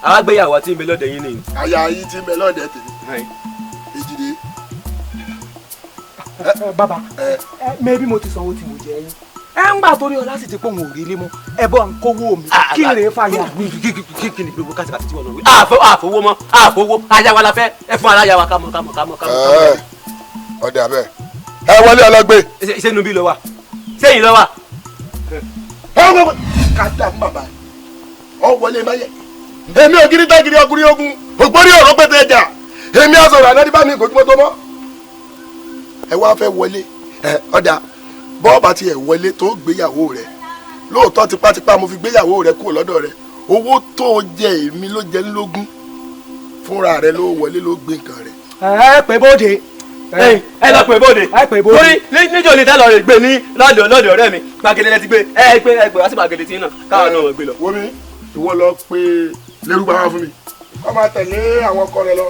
Speaker 11: Àwa gbéyàwó àti ìbẹ̀ lọ́dẹ̀ yín ni.
Speaker 7: Àyà yín ti ń bẹ lọ́dẹ̀ tèmi. Èjìdé.
Speaker 8: Bàbá mẹ́bí mo ti sanwó tí mo jẹ yín. Ẹ ń gbà torí ọlá sì ti pọ̀ òun ò rí ilé mọ́ ẹ bọ́ ń kówó mi kí n rèé fàyà.
Speaker 11: Kí ni gbogbo kátìkàtì tí wọ́n lọ wí. Àfowó mọ́ àfowó ayáwa la fẹ́ ẹ fún aláyàwá kámọ́ kámọ́ kámọ́ kámọ́.
Speaker 7: Ọ̀dẹ̀ abẹ́ ẹ wọlé ọlọ́gbé.
Speaker 11: Ṣé inú bí lọ wà? Ṣé ìlọ wà?
Speaker 7: Ká dà fún bàbá ọ wọlé báyẹ. Èmi ò gírí tágìrì ọkùnrin ogun ògbórí ọ̀rọ̀ pẹ̀tẹ̀ ẹja èmi àsọ̀rọ̀ àná bá mi kò túmọ̀ tó mọ́. Ẹ wá fẹ́ wọlé ọ̀dà bọ́ọ̀bà ti ẹ̀ wọlé tó gbéyàwó rẹ̀ lóòótọ́ tipátipá mo fi gbéyàwó rẹ̀ kúrò lọ́dọ̀ rẹ̀ owó tó jẹ èmi ló jẹ ńlógún fúnra rẹ̀ ló wọlé ló gbé nǹkan rẹ̀.
Speaker 8: Ẹ pè bóde.
Speaker 11: Ẹ lọ pè bóde.
Speaker 8: Ẹ pè bóde.
Speaker 11: Torí níjọ́ ni tẹ́lọ̀ rẹ̀ gbé ní lọ́dọ̀ lọ́dọ̀ ọ̀rẹ́ mi gbàgede lẹ ti gbé ẹ gbé ẹ gbé wá sí gbàgede tí náà káwọn náà gbé lọ.
Speaker 7: Wo mi ìwọ lọ pé lérúgba wá fún mi kọ́ máa tẹ̀lé àwọn ọkọ rẹ lọ.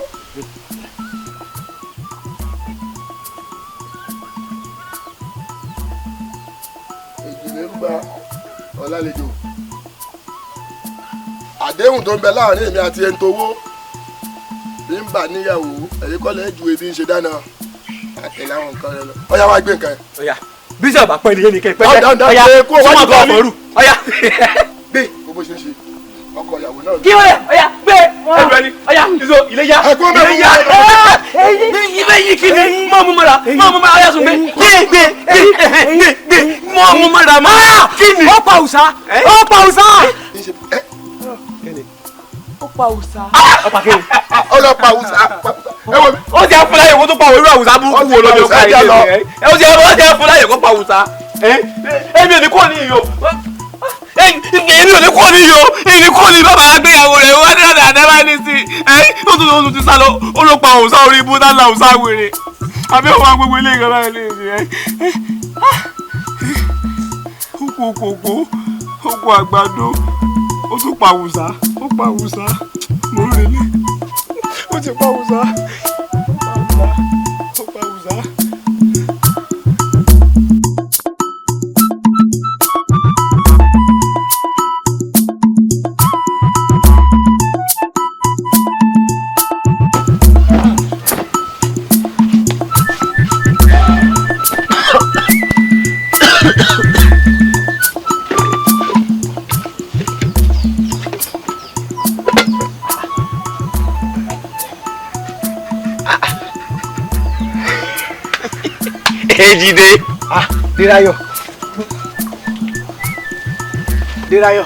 Speaker 7: Lérúgba ọlálejò àdéhùn tó ń bẹ láàrin èmi àti ẹni tó wó bí ń bà níyàwó ẹ̀yìn kọ́lẹ̀ ju ebi ń ṣe dáná àtẹ̀lé àwọn nǹkan rẹ lọ ọ̀yá wa gbé nǹkan yẹn.
Speaker 11: Ọ̀yá bísí ọ̀bà pẹ́ nìyẹn nìkan pẹ́
Speaker 7: ọ̀yá kó wájú kan
Speaker 11: ọ̀fọ̀rù ọ̀yá.
Speaker 7: Gbé gbogbo ṣe ń ṣe ọkọ ìyàwó náà.
Speaker 11: Kí wọ́n lẹ̀ ọ̀yá gbé ẹrù ẹni ọ̀yá ìṣó iléyá iléyá ibẹ̀ yìí kí ni mọ́ mú mọ́ra mọ́ mú mọ́ra ọ̀yá sùn gbé gbé gbé gbé gbé mọ́ mú mọ́ra mọ́ kí ni.
Speaker 8: Ó pa òòṣà ó pa òòṣà. Ó pa òòṣà.
Speaker 11: Ó pa kí ni.
Speaker 7: Ọlọ́pàá òòṣà.
Speaker 11: Ó ti afúnláyè kó tó pa òwúrọ̀ àwùsá burúkú wo lọ́jọ́ ká ilé rẹ̀ ó ti afúnláyè kó pa òòṣà. Èmi ò ní kúrò ní iyò èmi ò ní kúrò ní iyò èmi kúrò ní bàbá agbéyàwó rẹ̀ wá ní àdá bá ní sí ẹ ó tún ó tún ti sá lọ ó ló pa òòṣà orí ibú tá òòṣà wèrè àbí òun agbègbè ilé ìgbà báyìí lè rí ẹ. Ó kú kòkó ó kú àgbàdo ó tún pa òòṣà ó pa òòṣà mo ń relé ó ti pa òòṣà ó pa òòṣà. Ejide.
Speaker 8: Ah, Dérayọ̀. Dérayọ̀.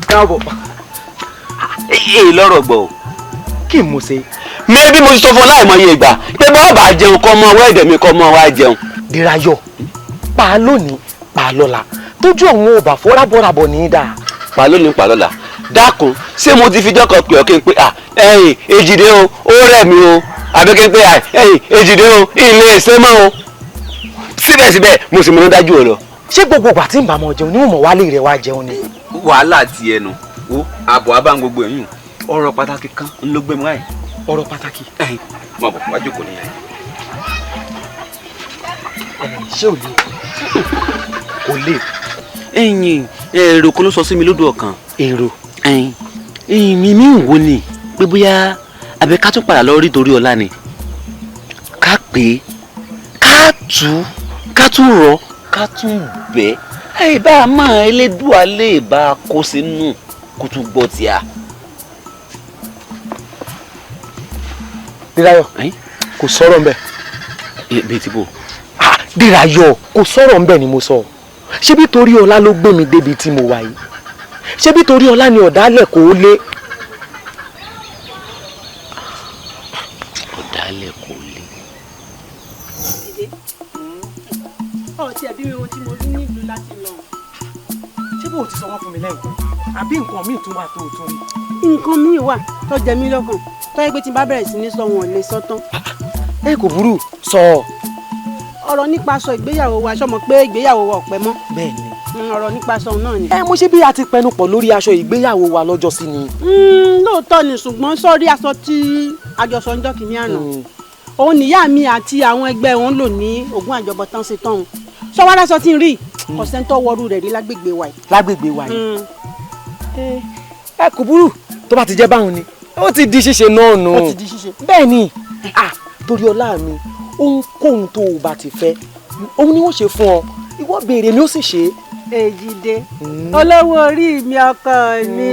Speaker 8: Káàbọ̀.
Speaker 11: Èyí lọ́rọ̀ gbọ́ o.
Speaker 8: Kí mo ṣe?
Speaker 11: Mẹ́bí mo ti sọ fún ọ láìmọye ìgbà pé bọ́ọ̀bà jẹun kọ́ mọ́ wẹ́ẹ̀dẹ̀ mi kọ́ mọ́ wá jẹun.
Speaker 8: Dérayọ̀, pa á lónìí, pa á lọ́la. Tójú òun ò bá fọ́ rábọ̀rábọ̀ ní í dáa.
Speaker 11: Pa á lónìí, pa á lọ́la. Dákun, ṣé mo ti fi jọ́kọ̀ pè ọ́ kí n pé à ẹ̀yìn Ejide o, ó rẹ̀ mí o àbí kí n pé ẹ̀yìn Ejide o, ilé ìṣe mọ́ o. Síbẹ̀síbẹ̀ mo sì mọ̀ dájú ọ lọ.
Speaker 8: Ṣé gbogbo ìgbà tí ń bá mọ jẹun ni mo mọ̀ wálé rẹ̀ wá jẹun ni?
Speaker 11: Wàhálà ti ẹnu wo àbọ̀ abá gbogbo ẹ̀yìn ọ̀rọ̀ pàtàkì kan ń ló gbé mi wáyé.
Speaker 8: Ọ̀rọ̀ pàtàkì.
Speaker 11: Mọ̀ bọ̀ wá jókòó nìyẹn.
Speaker 8: Ṣé ò lè?
Speaker 11: Kò lè. Ẹ̀yin èrò kan ló sọ sí mi lódò ọkàn.
Speaker 8: Èrò.
Speaker 11: Ẹ̀yin mi mi ń wo ni pé bóyá àbẹ ká tún padà lọ rí torí ọlá ni ká pè é ká tú ká tún rọ ká tún bẹ́ ẹ bá a máa Elédùà lè bá a kó sínú kó tún gbọ́ tíya.
Speaker 8: Dérayọ̀ kò sọ̀rọ̀ ńbẹ̀.
Speaker 11: Bíi ti bò.
Speaker 8: Dérayọ̀ kò sọ̀rọ̀ ńbẹ̀ ni mo sọ. Ṣebí torí ọlá ló gbé mi débi tí mo wà yìí? Ṣebí torí ọlá ni ọ̀dàlẹ̀ kò lé?
Speaker 11: Ọ̀dàlẹ̀ kò lé.
Speaker 12: Èjìdé ọtí ẹbí mi ohun tí mo rí nílùú láti lọ.
Speaker 8: Ṣé bó o ti sọ wọ́n fún mi lẹ́yìn àbí nǹkan míì tún wà tó o tún rí?
Speaker 12: Nǹkan míì wà tó jẹ mí lọ́kàn tó yẹ pé tí n bá bẹ̀rẹ̀ sí ní sọ wọn ò lè sọ tán.
Speaker 8: Ẹ kò burú sọ.
Speaker 12: Ọ̀rọ̀ nípa aṣọ ìgbéyàwó wa ṣọmọ pé ìgbéyàwó wa ò pẹ́ mọ́.
Speaker 8: Bẹ́ẹ̀ni.
Speaker 12: Ọ̀rọ̀ nípa aṣọ náà ni.
Speaker 8: Ẹ mo ṣe bí a ti pẹnu pọ̀ lórí aṣọ ìgbéyàwó wa lọ́jọ́ sí ni.
Speaker 12: Lóòótọ́ ni ṣùgbọ́n sọ́rí aṣọ tí àjọsọ ń jọ́ kìíní àná. Òun nìyá mi àti àwọn ẹgbẹ́ wọn lò ní ogún àjọbọ tán ṣe tán. Sọ wá lásọ tí ń rí kọ̀sẹ́ńtọ́ wọrú rẹ̀ rí lágbègbè wa yìí.
Speaker 8: Lágbègbè wa yìí. Ẹ kò burú tó bá ti jẹ́ báwọn ni ó ti di ṣíṣe náà nù.
Speaker 12: Ó ti di ṣíṣe.
Speaker 8: Bẹ́ẹ̀ ni torí ọlá mi ohunkóhun tó o bá ti fẹ́ òun ni wọ́n ṣe fún ọ ìwọ béèrè ni ó sì ṣe.
Speaker 12: Èjìdé olówó orí mi ọkọ mi.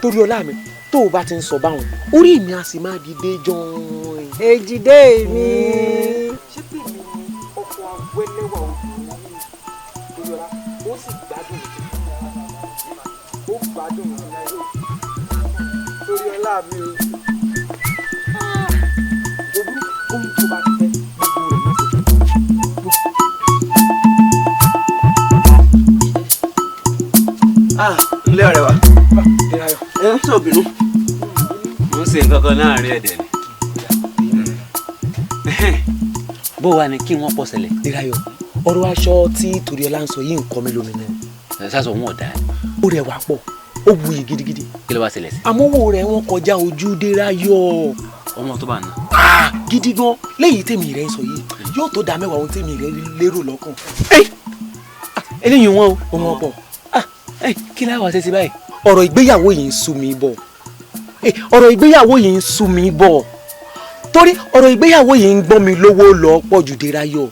Speaker 8: Torí ọlá mi tó o bá ti ń sọ báwọn orí mi á sì máa dìde jọ̀ọ́n.
Speaker 12: Èjìdé mi.
Speaker 8: Ṣé tèmi ni ọkọ̀ awẹ́lẹ́wà obìnrin yìí torí ọlá ó sì gbádùn mi ó gbádùn mi torí ọlá mi o. Ohun tó bá ti fẹ́ gbogbo rẹ̀ ló ṣe fẹ́.
Speaker 11: Ilé ọ̀rẹ́ wa. Ẹ ń sọ̀bìnú. Mo ń ṣe nǹkan kan láàrin ẹ̀dẹ̀ ni. Bó wà ní kí wọ́n pọ̀ ṣẹlẹ̀.
Speaker 8: Dérayọ̀, ọ̀rọ̀ aṣọ tí Toríọlá ń sọ yìí ń kọ́ mi lóminú.
Speaker 16: Sásọ wọn ò dáa.
Speaker 8: Ó rẹwà pọ̀, ó wuyì gidigidi.
Speaker 16: Kí ló wá ṣẹlẹ̀ sí?
Speaker 8: Àmọ́ owó rẹ̀ wọ́n kọjá ojú Dérayọ̀.
Speaker 16: Ọmọ tó bá ná.
Speaker 8: Gidi gan, léyìí tèmi rẹ̀ ń sọ yìí yóò tó dá mẹ́wàá ohun tèmi rẹ̀ lérò lọ́kàn.
Speaker 16: Eléyìí wọn o.
Speaker 8: Wọ́n pọ̀.
Speaker 16: Kí la wá ṣe sí báyìí?
Speaker 8: Ọ̀rọ̀ ìgbéyàwó yìí ń sú mi bọ̀. Ọ̀rọ̀ ìgbéyàwó yìí ń sú mi bọ̀. Torí ọ̀rọ̀ ìgbéyàwó yìí ń gbọ́n mi lówó lọ pọ̀ jù Dérayọ̀.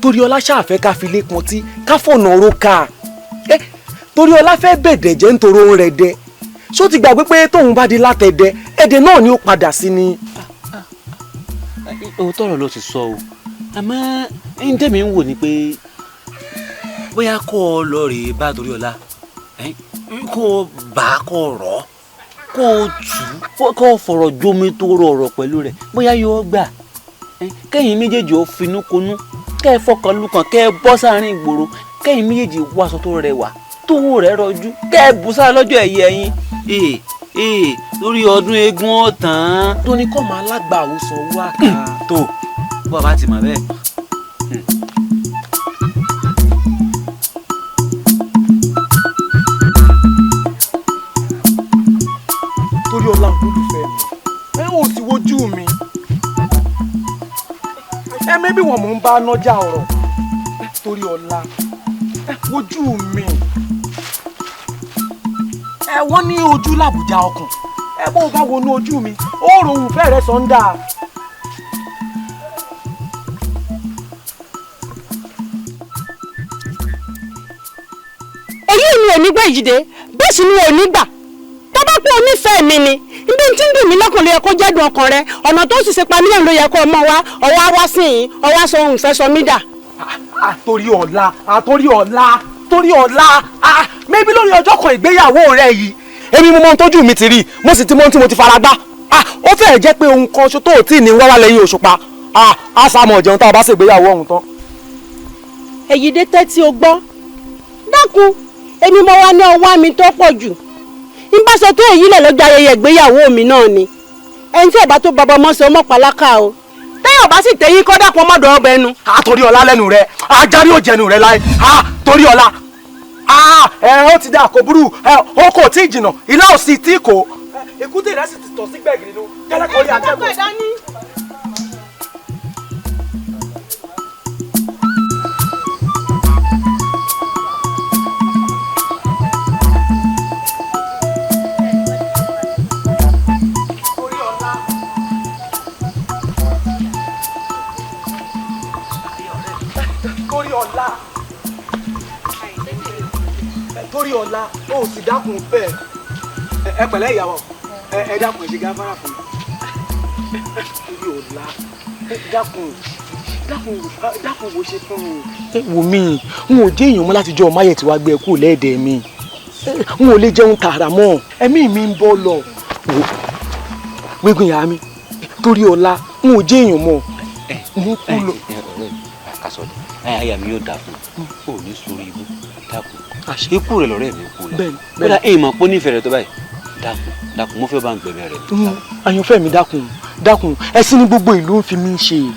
Speaker 8: Torí ọlá ṣàfẹ́ ká fi lé pọntí ká fọ̀nà òrùka. Torí ọlá fẹ́ bẹ̀dẹ̀ jẹ́ nítorí òun rẹ̀ dẹ. Ṣó ti gbàgbé pé tóun bá di látẹ̀dẹ̀ ẹ̀dẹ̀ náà ni ó padà sí ni.
Speaker 16: Òótọ́ ọ̀rọ̀ ló ti sọ o, àmọ́ ń tẹ̀mí ń wò ni pé bóyá kó o lọ rèé bá Toríọlá, kó o bá kó o rọ̀ kó o tù kó o fọ̀rọ̀ jómi tó rọrọ̀ pẹ̀lú rẹ̀ bóyá yóò gbà kẹ́yìn méjèèjì ó finú konú kẹ́ ẹ fọkàn lukàn kẹ́ ẹ bọ́ sáárín ìgboro kẹ́yìn méjèèjì wọ aṣọ tó rẹwà tówó rẹ̀ rọjú kẹ́ ẹ bù sára lọ́jọ́ ẹ̀yẹ yín lórí ọdún eégún ọ̀tàn.
Speaker 8: Tó ní kọ́ máa lágbà àwòsàn owó àká.
Speaker 16: Tó bó a bá ti mọ̀ bẹ́ẹ̀.
Speaker 8: Torí ọlá olólùfẹ́ mi ẹ ò sì wojú mi ẹ mẹ́bí wọn mò ń bá nọ́jà ọ̀rọ̀ torí ọlá ẹ wojú mi ẹ wọ́n ní ojú làbújá ọkàn ẹ bó o bá wọnú ojú mi ó rohùn fẹ́rẹ̀ sọ ń dáa.
Speaker 12: Èyí ni ò ní gbà Èjìdé bẹ́ẹ̀ sì ni ò ní gbà tó bá pé onífẹ̀ẹ́ mi ni ibi tí ń dùn mí lọ́kàn ló yẹ kó jẹ́dùn ọkàn rẹ ọ̀nà tó sì ṣe pa mílíọ̀nù ló yẹ kó ọmọ wa ọwọ́ á wá sí yìí ọwọ́ á sọ ohun ìfẹ́ sọ mí dà.
Speaker 8: Àtòrí ọ̀la àtòrí ọ̀la torí ọ̀la mẹ́bí lórí ọjọ́ kan ìgbéyàwó rẹ yìí èmi mo mọ ohun tójú mi ti rí mo sì ti mọ ohun tí mo ti fara gbá ó fẹ́ẹ̀ jẹ́ pé ohun kan ṣo tó ò tí ì ní wá wá lẹ́yìn òṣùpá á sàmọ̀ jẹun tá a bá ṣègbéyàwó ọ̀hún tán.
Speaker 12: Èjìdé tẹ́tí o gbọ́ dákun èmi mo wá ní ọwọ́ mi tó pọ̀ jù n bá sọ tó èyí lẹ̀ lọ́jọ́ ayẹyẹ ìgbéyàwó mi náà ni ẹni tí ọba tó bàbá ọmọ ṣe ọmọ pàlákà o tẹ́yọ̀ bá sì tẹ̀yìn kọ́ dàpọ̀ mọ́dọ̀ ọbẹ̀ nu.
Speaker 8: Àtòrí ọlá lẹ́nu rẹ ajárí ò jẹnu rẹ láì torí ọlá ẹ ó ti dá kò burú ó kò tí ì jìnnà ilá ò sì tí kò. Èkúté rẹ sì ti tọ̀ sí gbẹ̀gìrì nu kẹ́lẹ́kọ̀ọ́ rí akẹ́kọ̀ọ́. Torí ọ̀la ó sì dákun bẹ́ẹ̀ ẹ pẹ̀lẹ́ ìyàwó ẹ dákun ẹ ṣe gáfárà fún mi torí ọ̀la dákun dákun dákun wo ṣe fún mi. Wò mí n ò jẹ́ èèyàn mọ́ láti jọ ọmáyẹ̀ tí wàá gbé ẹ kúrò lẹ́ẹ̀dẹ̀ mi n ò lè jẹun tààrà mọ́ ẹ̀mí mi ń bọ́ lọ. Wò wégun ìyá mi Torí ọlá n ò jẹ́ èèyàn mọ́ mo kú lọ.
Speaker 16: Ọ̀rẹ́ mi àkàsọ̀dẹ̀ àyà mi yóò dà fún un ò ní sórí ibú dákun ikú rẹ lọ́rẹ́ mi kú lọ kódà èèmọ̀ pé onífẹ̀ẹ́ rẹ tó báyìí dákun dákun mo fẹ́ bá ń gbẹ̀mí rẹ.
Speaker 8: Àyànfẹ́ mi dákun dákun ẹ̀sìn ní gbogbo ìlú ń fi mí ṣe.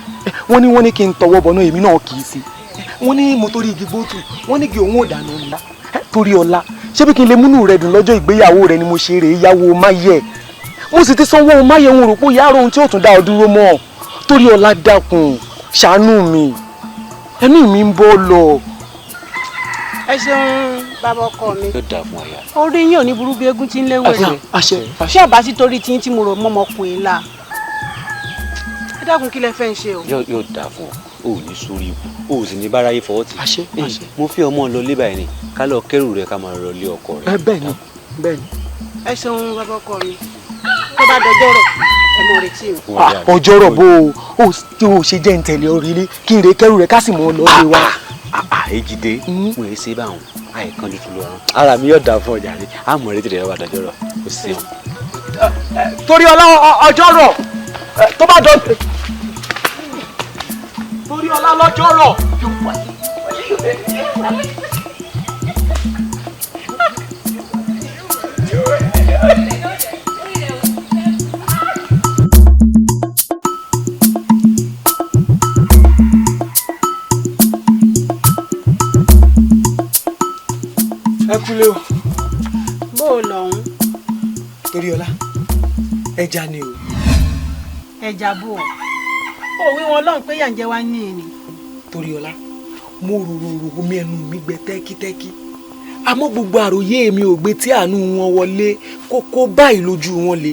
Speaker 8: Wọ́n ní kí n tọwọ́ bọ̀ náà èmi náà kì í sí. Wọ́n ní mo torí igi gbóòtù wọ́n ní kí òun ò dáná ńlá. Torí ọlá ṣé bí kí n lè múnú rẹ dùn lọ́jọ́ ìgbéyàwó rẹ ni mo ṣe rèé yáwó máyẹ̀. Mo sì ti sanwó máyẹ̀ ń rò pé yàrá ohun tí ó tún dá ọ dúró mọ́. Torí ọlá dákun ṣàánú mi ẹ̀mí mi ń bọ́ lọ.
Speaker 12: Ẹ ṣeun bàbá ọkọ mi.
Speaker 16: Yóò dà fún àyà.
Speaker 12: Orí yín ò ní burú bí eégún tí ń léwé rẹ. Ṣé àbá sí torí tí tí mo rò mọ́mọkùnrin la. Ẹ dákun kí lẹ fẹ́ ń ṣe o.
Speaker 16: Yóò dà fún ọ, o ò ní sórí ibù, o ò sì ní báráyé fọwọ́ tì.
Speaker 8: Àṣẹ àṣẹ.
Speaker 16: Mo fi ọmọ lọ lébàá ẹni ká lọ kẹrù rẹ ká máa lọ lé ọkọ rẹ.
Speaker 8: Bẹ́ẹ̀ ni bẹ́ẹ̀ ni.
Speaker 12: Ẹ ṣeun bàbá ọkọ mi. Tó bá dọjọ́ rọ̀ ẹ mọ retí mi.
Speaker 8: Ọjọ́ rọ̀ bó o ṣe jẹ́ ń tẹ̀lé orí ilé kí n rè kẹrù rẹ ká sì mọ́ ọ lọ lé wa.
Speaker 16: Èjìdé mo yẹ ṣe báwọn àìkan tuntun lọ rán ara mi yóò dà fún ọjà rẹ àmọ́ retí rẹ wà dọjọ́ rọ̀ o ṣeun.
Speaker 8: Torí ọlá ọjọ́ rọ̀ tó bá dọ̀ torí ọlá lọ́jọ́ rọ̀. Ẹ kúlé o.
Speaker 12: Bó o lọ̀hún.
Speaker 8: Torí ọlá ẹja ni o.
Speaker 12: Ẹja bò ó. Ó wí wọn lọ́hùn pé yà ń jẹ wá ní ìní.
Speaker 8: Torí ọlá mo rororo omi ẹnu mi gbẹ tẹ́kítẹ́kí àmọ́ gbogbo àròyé mi ò gbé tí àánú wọn wọlé kókó báyìí lójú wọn le.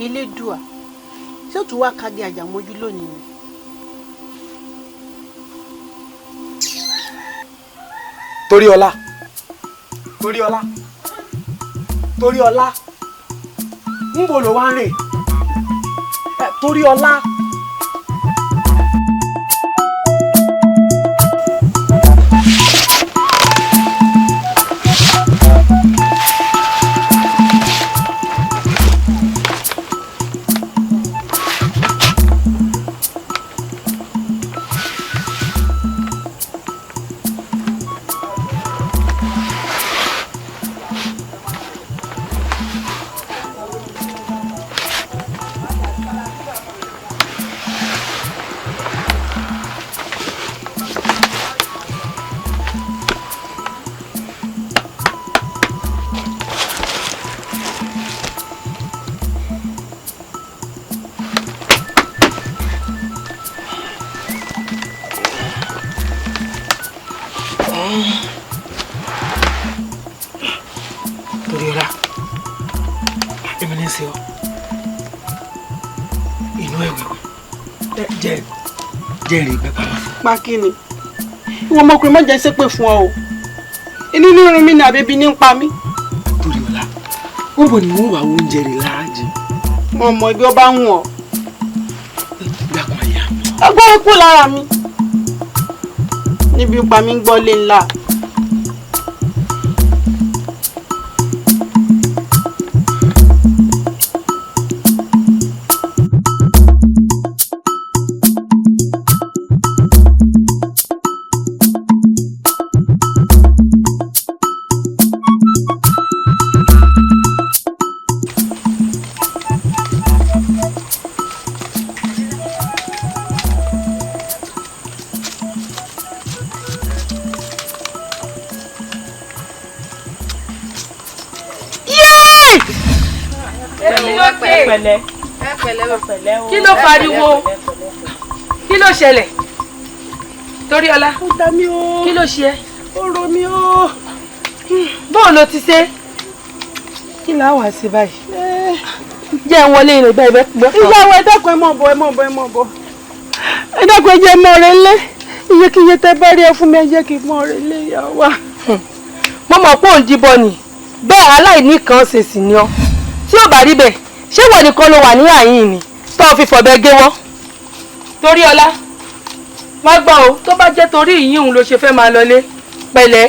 Speaker 12: Elédùà ṣé ó tún wá kagi àjàmójú lónìí ni.
Speaker 8: Torí ọlá torí ọlá torí ọlá ń bò ló wá ń rè torí ọlá. Torí ọlá èmi ní í ṣe ọ inú ẹ̀wẹ̀wẹ̀ jẹ́ jẹ́rìí gbẹ pamọ́ fún.
Speaker 12: Pa kí ni ìwọ ọmọkùnrin má jẹ́ ṣépè fún ọ o inú ní irun mi ní àbẹ́bí ní ń pa mí.
Speaker 8: Torí ọlá ń bọ̀ ni wọ́n wà oúnjẹ rẹ̀ láàjì.
Speaker 12: Mo mọ ibi ọba ń wọ̀.
Speaker 8: Dákun àyà mi.
Speaker 12: Ọgbọ́n ikú lára mi níbi pa mí ń gbọ́ lé ńlá.
Speaker 17: Kí ló pariwo? Kí ló ṣẹlẹ̀? Torí ọlá kí ló ṣe ẹ́?
Speaker 12: Ó ro mí o.
Speaker 17: Bóò ló ti ṣe? Kí là á wà sí báyìí? Jẹ́ ń wọlé rẹ̀ bẹ́ẹ̀ bẹ́ẹ̀.
Speaker 12: Ìyàwó ẹ dákun ẹ mọ̀ bọ̀ ẹ mọ̀ bọ̀ ẹ mọ̀ bọ̀. Ẹ dákun ẹ jẹ́ mọ́ rẹ lé. Iyekíye tẹ bá rí ẹ fún mi ẹ jẹ́ kí n mọ́ rẹ lé ìyá wa.
Speaker 17: Mo mọ̀ pé òun jíbọ ni bẹ́ẹ̀ aláìní kan ṣe sì ni ọ́. Tí ò bá rí bẹ́ẹ̀, ṣé wọ́n nìkan ló wà ní àyín ni tó o fi fọ̀bẹ gé wọ́? Torí ọlá, má gbọ́ o, tó bá jẹ́ torí ìyín òun ló ṣe fẹ́ máa lọlé pẹ̀lẹ́,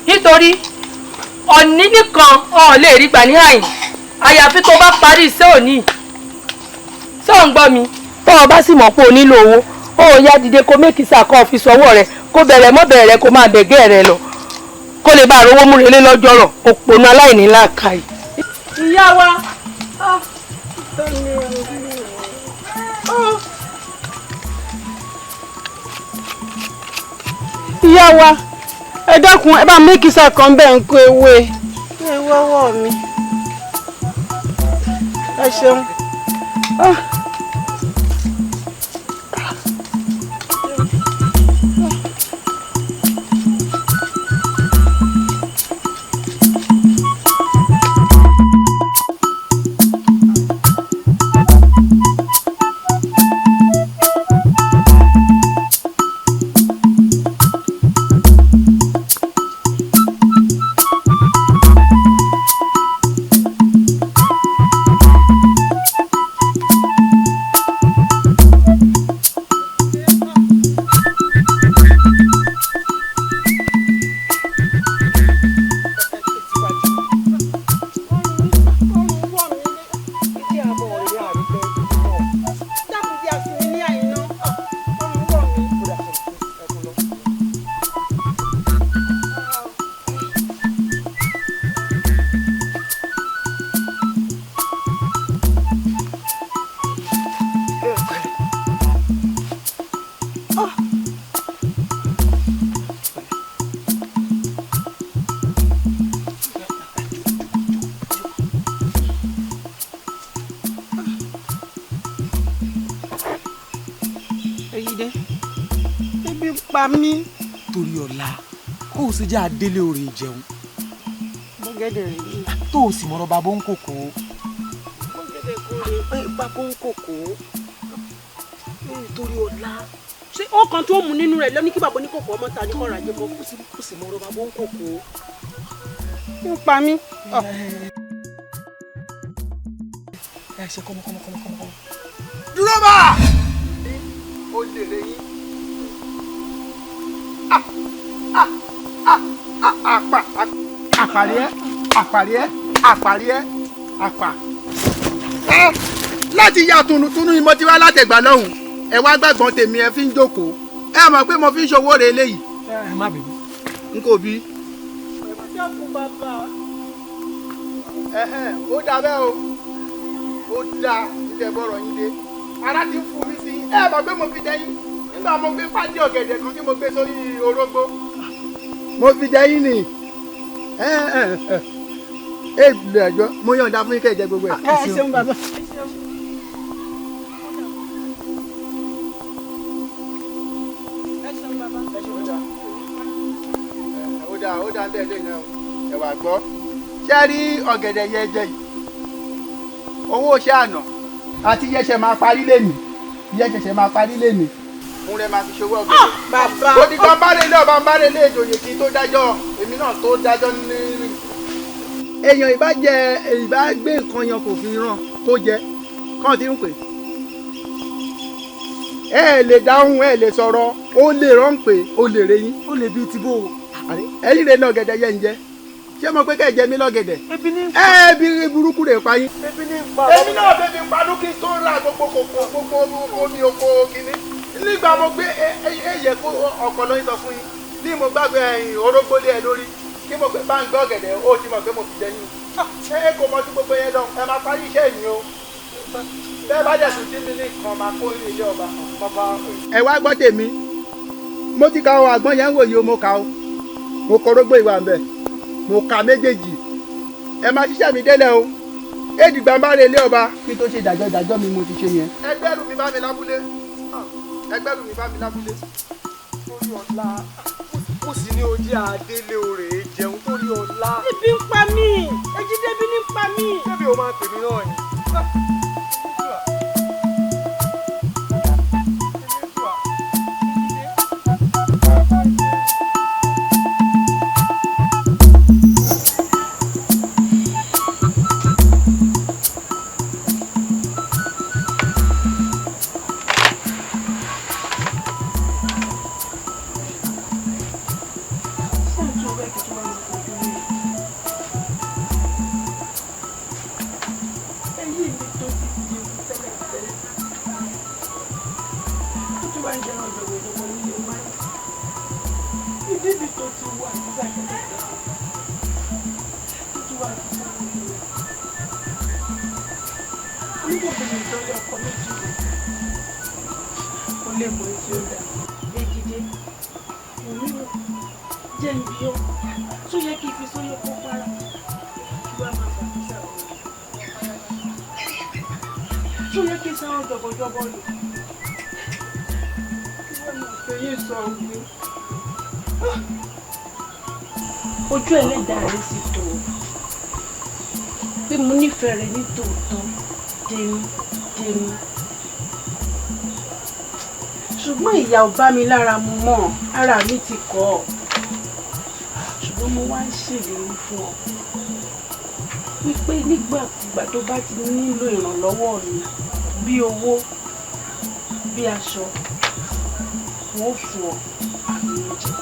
Speaker 17: nítorí ọ̀ní nìkan ọ̀ lè rí gbà ní àyín, àyàfi tó bá parí iṣẹ́ òní. Ṣé ò ń gbọ́ mi? Tó o bá sì mọ̀ pé o nílò owó, ó yá dìde kó mékìsà kó o fi sọwọ́ rẹ, kó bẹ̀rẹ̀ mọ́ bẹ̀rẹ̀ kó máa bẹ̀gẹ́ rẹ lọ, kó lè bá àrówó múrelé lọ́jọ́rọ̀. Òpònú aláìní làákàyè. Ìyá wa.
Speaker 3: Ìyá wa, ẹ dákun, ẹ bá mékìsà kan bẹ́ẹ̀ ń kó ewé. Ewé ọwọ́ mi. Ẹ ṣeun. Ebi ń pa mí.
Speaker 8: Torí ọ̀la, kó o sì jẹ́ adélé orin jẹun.
Speaker 3: Bọ́gẹ́dẹ̀ rẹ̀ yìí.
Speaker 8: Tó o sì mọ̀rọ̀ bàbá ń kòkó.
Speaker 3: Bọ́gẹ́dẹ̀ kò rè é bàbá ń kòkó.
Speaker 8: Torí ọ̀la.
Speaker 12: Ṣé ó kan tó mú nínú rẹ̀ lọ ní kí bàbá oníkòkò ọmọ ta ní kọ́ra jẹ́ bọ́?
Speaker 8: Kó o sì mọ̀rọ̀ bàbá ń kòkó.
Speaker 3: Ń pa mí.
Speaker 8: Ẹ ṣe kọ́mọ kọ́mọ kọ́mọ kọ́mọ.
Speaker 10: Dúró bá! Ó lè rẹ yín. Àpà àpàrí ẹ àpàrí ẹ àpàrí ẹ àpà. Láti ya tunutunu ni mo ti wá látẹ̀gbà lọ́hùn, ẹ wá gbàgbọ́n tèmi ẹ fi ń jókòó, ẹ mọ̀ pé mo fi ń ṣòwò rẹ eléyìí.
Speaker 8: Ẹ má bínú.
Speaker 10: N kò bí. Ó dà bẹ́ẹ̀ o, ó dà ilẹ̀ bọ̀rọ̀ yín dé, ara ti ń fún mi sí, ẹ mọ̀ pé mo fi jẹ yín nígbà mo gbé pàdé ọ̀gẹ̀dẹ̀ kan tí mo gbé sórí orógbó. Mo fi jẹ yín ni ẹ ẹ ẹ ẹ lẹ́jọ́ mo yọ̀ǹda fún yín kẹ́ ẹ jẹ gbogbo ẹ̀.
Speaker 3: Ẹ ṣeun bàbá.
Speaker 10: Ó dáa ó dáa bẹ́ẹ̀ lẹ́yìn náà ẹ wà gbọ́. Ṣé rí ọ̀gẹ̀dẹ̀ yẹ jẹ yìí? Owó iṣẹ́ àná àti iyẹ̀ṣẹ̀ máa parí lẹ́nìí, iyẹ̀ṣẹ̀ máa parí lẹ́nìí. Òun rẹ̀ máa fi ṣòwò ọ̀gẹ̀dẹ̀.
Speaker 3: Bàbá.
Speaker 10: Ó di kan bá relé ọba ń bá relé ìjòyè kí n tó dájọ́, èmi náà tó dájọ́ ní. Èèyàn ìbá jẹ ìbá gbé nǹkan yan kò fi ràn kó jẹ kàn ti ń pè. Ẹ lè dáhùn, ẹ lè sọ̀rọ̀, ó lè rán pé ó lè re yín.
Speaker 8: Ó lè bí ti bó o.
Speaker 10: Ẹ̀yin rẹ̀ lọ́gẹ̀dẹ̀ yẹn ń jẹ. Ṣé mo pé kẹ́ ẹ jẹ mí lọ́gẹ̀dẹ̀? Ẹ bí burúkú rẹ̀ pa yín. Èmi náà bèbí panú kí n tó ra gbogbo kòkó gbogbo omi oko kìíní. Nígbà mo gbé ẹyẹ kó ọpọlọ yín sọ fún yín ní mo gbàgbé ẹyìn orógbó lé ẹ lórí kí mo gbé bá ń gbé ọ̀gẹ̀dẹ̀ ó ti mọ̀ pé mo fi jẹ yín. Ẹ kò mọ sí gbogbo yẹn lọ, ẹ máa parí iṣẹ́ mi o. Bẹ́ẹ̀ bá dẹ̀sùn tí mi ní kan máa kó ilé ọba. Ẹ wá gbọ́ tèmi, mo ti ka ọ àgbọn yẹn ń wòye o, mo ka o, mo kọ orógbó ìwà ń bẹ̀, mo ka méjèèjì. Ẹ máa ṣiṣẹ́ mi délẹ̀ o, èdìgbà ń bá relé ọba kí tó ṣe ìdájọ́ ìdájọ́ mi mo ti ṣe yẹn. Ẹgbẹ́rún mi bá mi lábúlé, ẹgbẹ́rún mi bá mi lábúlé.
Speaker 8: Torí ọ̀la, ó sì ní ojú adélé orè jẹun torí ọ̀la.
Speaker 12: Ebi ń pa mí, Ejídébí ní ń pa mí.
Speaker 8: Ṣébi o máa pè mí náà ni.
Speaker 3: mi tó ti di ewu tẹ́lẹ̀ tẹ́lẹ̀ tó tún wá ń jẹun jọ̀wọ́jọ̀wọ́ nílé máa ìdí mi tó ti wà nígbà tẹ́lẹ̀ tẹ́lẹ̀ tó tún wá fi sọ́run ìlú oníkòkòrò ìtọ́lé ọkọ méjì kò lè mọ etí ó dà. Èjìdé òmíràn jẹ́ ibi ọ́ tó yẹ kí n fi sóyè kó para kí wàá máa fà físà ọ̀rọ̀ tó yẹ kí n sáwọn jọ̀bọ̀jọ̀bọ̀ lò kí wọ́n máa fẹ́ yé sọ ògbìn. Ojú ẹlẹ́dàá rẹ̀ sì tó o pé mo nífẹ̀ẹ́ rẹ ní tòótọ́ dénú dénú ṣùgbọ́n ìyà ò bá mi lára mu mọ́, ara mi ti kọ̀ ọ́, ṣùgbọ́n mo wá ń ṣèlérí fún ọ wípé nígbàkúgbà tó bá ti nílò ìrànlọ́wọ́ mi bí owó bí aṣọ wọn ò fún ọ àbí oúnjẹ.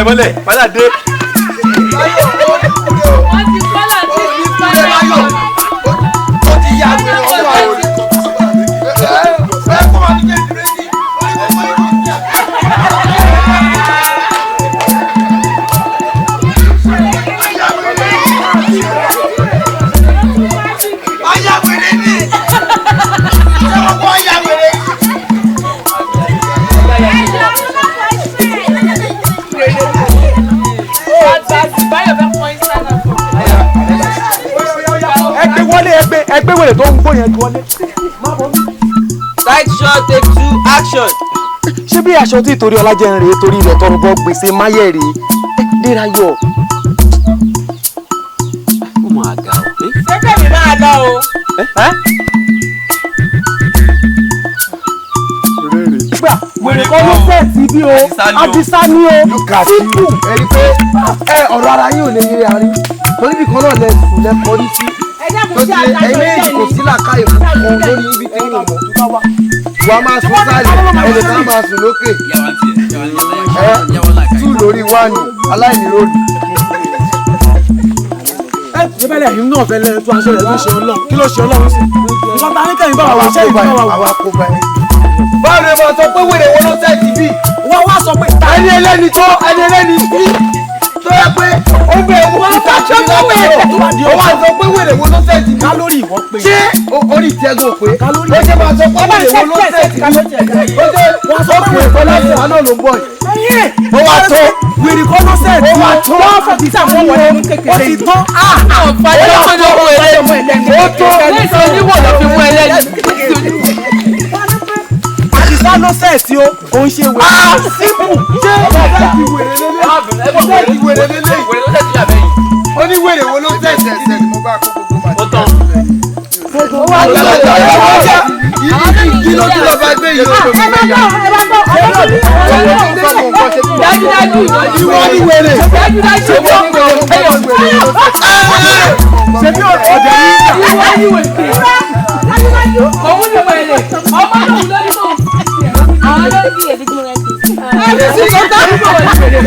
Speaker 11: Mọ́lẹ̀ padà dé.
Speaker 13: Wọ́n ti kọ́lá sí ìpínlẹ̀
Speaker 1: Ó ti yá wèrè ọwọ́ àwọn
Speaker 8: Ẹgbẹ́ wèrè tó ń gbó yẹn wọlé.
Speaker 14: Side shot take two action.
Speaker 8: Ṣé bí aṣọ tí ìtorí ọlájẹ ń rèé torí ilẹ̀ tọrọ bọ́ gbèsè máyẹ̀ rèé Dérayọ̀.
Speaker 16: Ó máa ga o.
Speaker 4: Ṣé kẹ́mi máa lọ o?
Speaker 8: Wèrè kọ́ ló fẹ́ sí bí o, Àdìsá ni o, sípù.
Speaker 1: Ẹ rí i pé ọ̀rọ̀ ara yín ò lè yé arí torí bí kan náà lẹ sùn lẹ kọrí sí. Ẹ̀yin méjì kò sí làákàyè kan lórí ibi tí mo mọ̀. Wàá máa sùn sálẹ̀, ẹnìkan máa sùn lókè. Ẹ tú lórí wáànù, aláìní lórí.
Speaker 8: Ẹ bẹ́lẹ̀ yìí náà fẹ́ lẹ́nu tó aṣọ rẹ̀ ló ṣe Ọlọ́run, kí ló ṣe Ọlọ́run sí? Nǹkan ta ní kẹ́yìn bá wà wò, ṣé ìbá wà wò?
Speaker 1: Báwo ni mo sọ pé wèrè wo ló sẹ́ẹ̀tì bí?
Speaker 8: Wọ́n wá sọ pé
Speaker 1: ẹni ẹlẹ́ni tó ẹni ẹlẹ́ni sí tó yẹ pé ó bẹ owó kíkà sí lọ́wọ́ ó wá sọ pé wèrè wo ló sẹ́ẹ̀tì bí?
Speaker 8: Kálórì ìwọ pé.
Speaker 1: Ṣé orí tiẹ̀ gò pé? Ó ṣe máa sọ pé wèrè wo ló sẹ́ẹ̀tì bí? Ó ṣe wọ́n sọ pé wèrè kọ́ lọ́sẹ̀ àná ló ń bọ̀ yìí. Ó wá tó
Speaker 8: wèrè kọ́ ló sẹ́ẹ̀tì.
Speaker 1: Ó wá tó
Speaker 8: wọ́n fọ̀ títà wọ́n wọlé mú kékeré. Ó ti tán.
Speaker 1: Ó tó
Speaker 8: Àdìsá ló sẹ́ẹ̀tì o, kò ń ṣe wèrè.
Speaker 1: Sípù ṣé sẹ́ẹ̀tì wèrè lélẹ̀? Sẹ́ẹ̀tì wèrè lélẹ̀? Ó ní wèrè wo ló sẹ́ẹ̀tì?
Speaker 11: Ó tán.
Speaker 1: Kí ló tún lọ bá gbé yìí?
Speaker 17: Dájúdájú
Speaker 1: ìwọ ni wèrè.
Speaker 17: Dájúdájú ìwọ ni wèrè.
Speaker 8: Ṣé bí ọ̀dẹ̀ yìí?
Speaker 17: Ìwọ ni wèrè. Dájúdájú òun ni wèrè. Ọmọ náà ló ní kó. Àwọn ló ń bí èdè tí mo rẹ̀ sí. Ẹ ti sọ táwọn wèrè.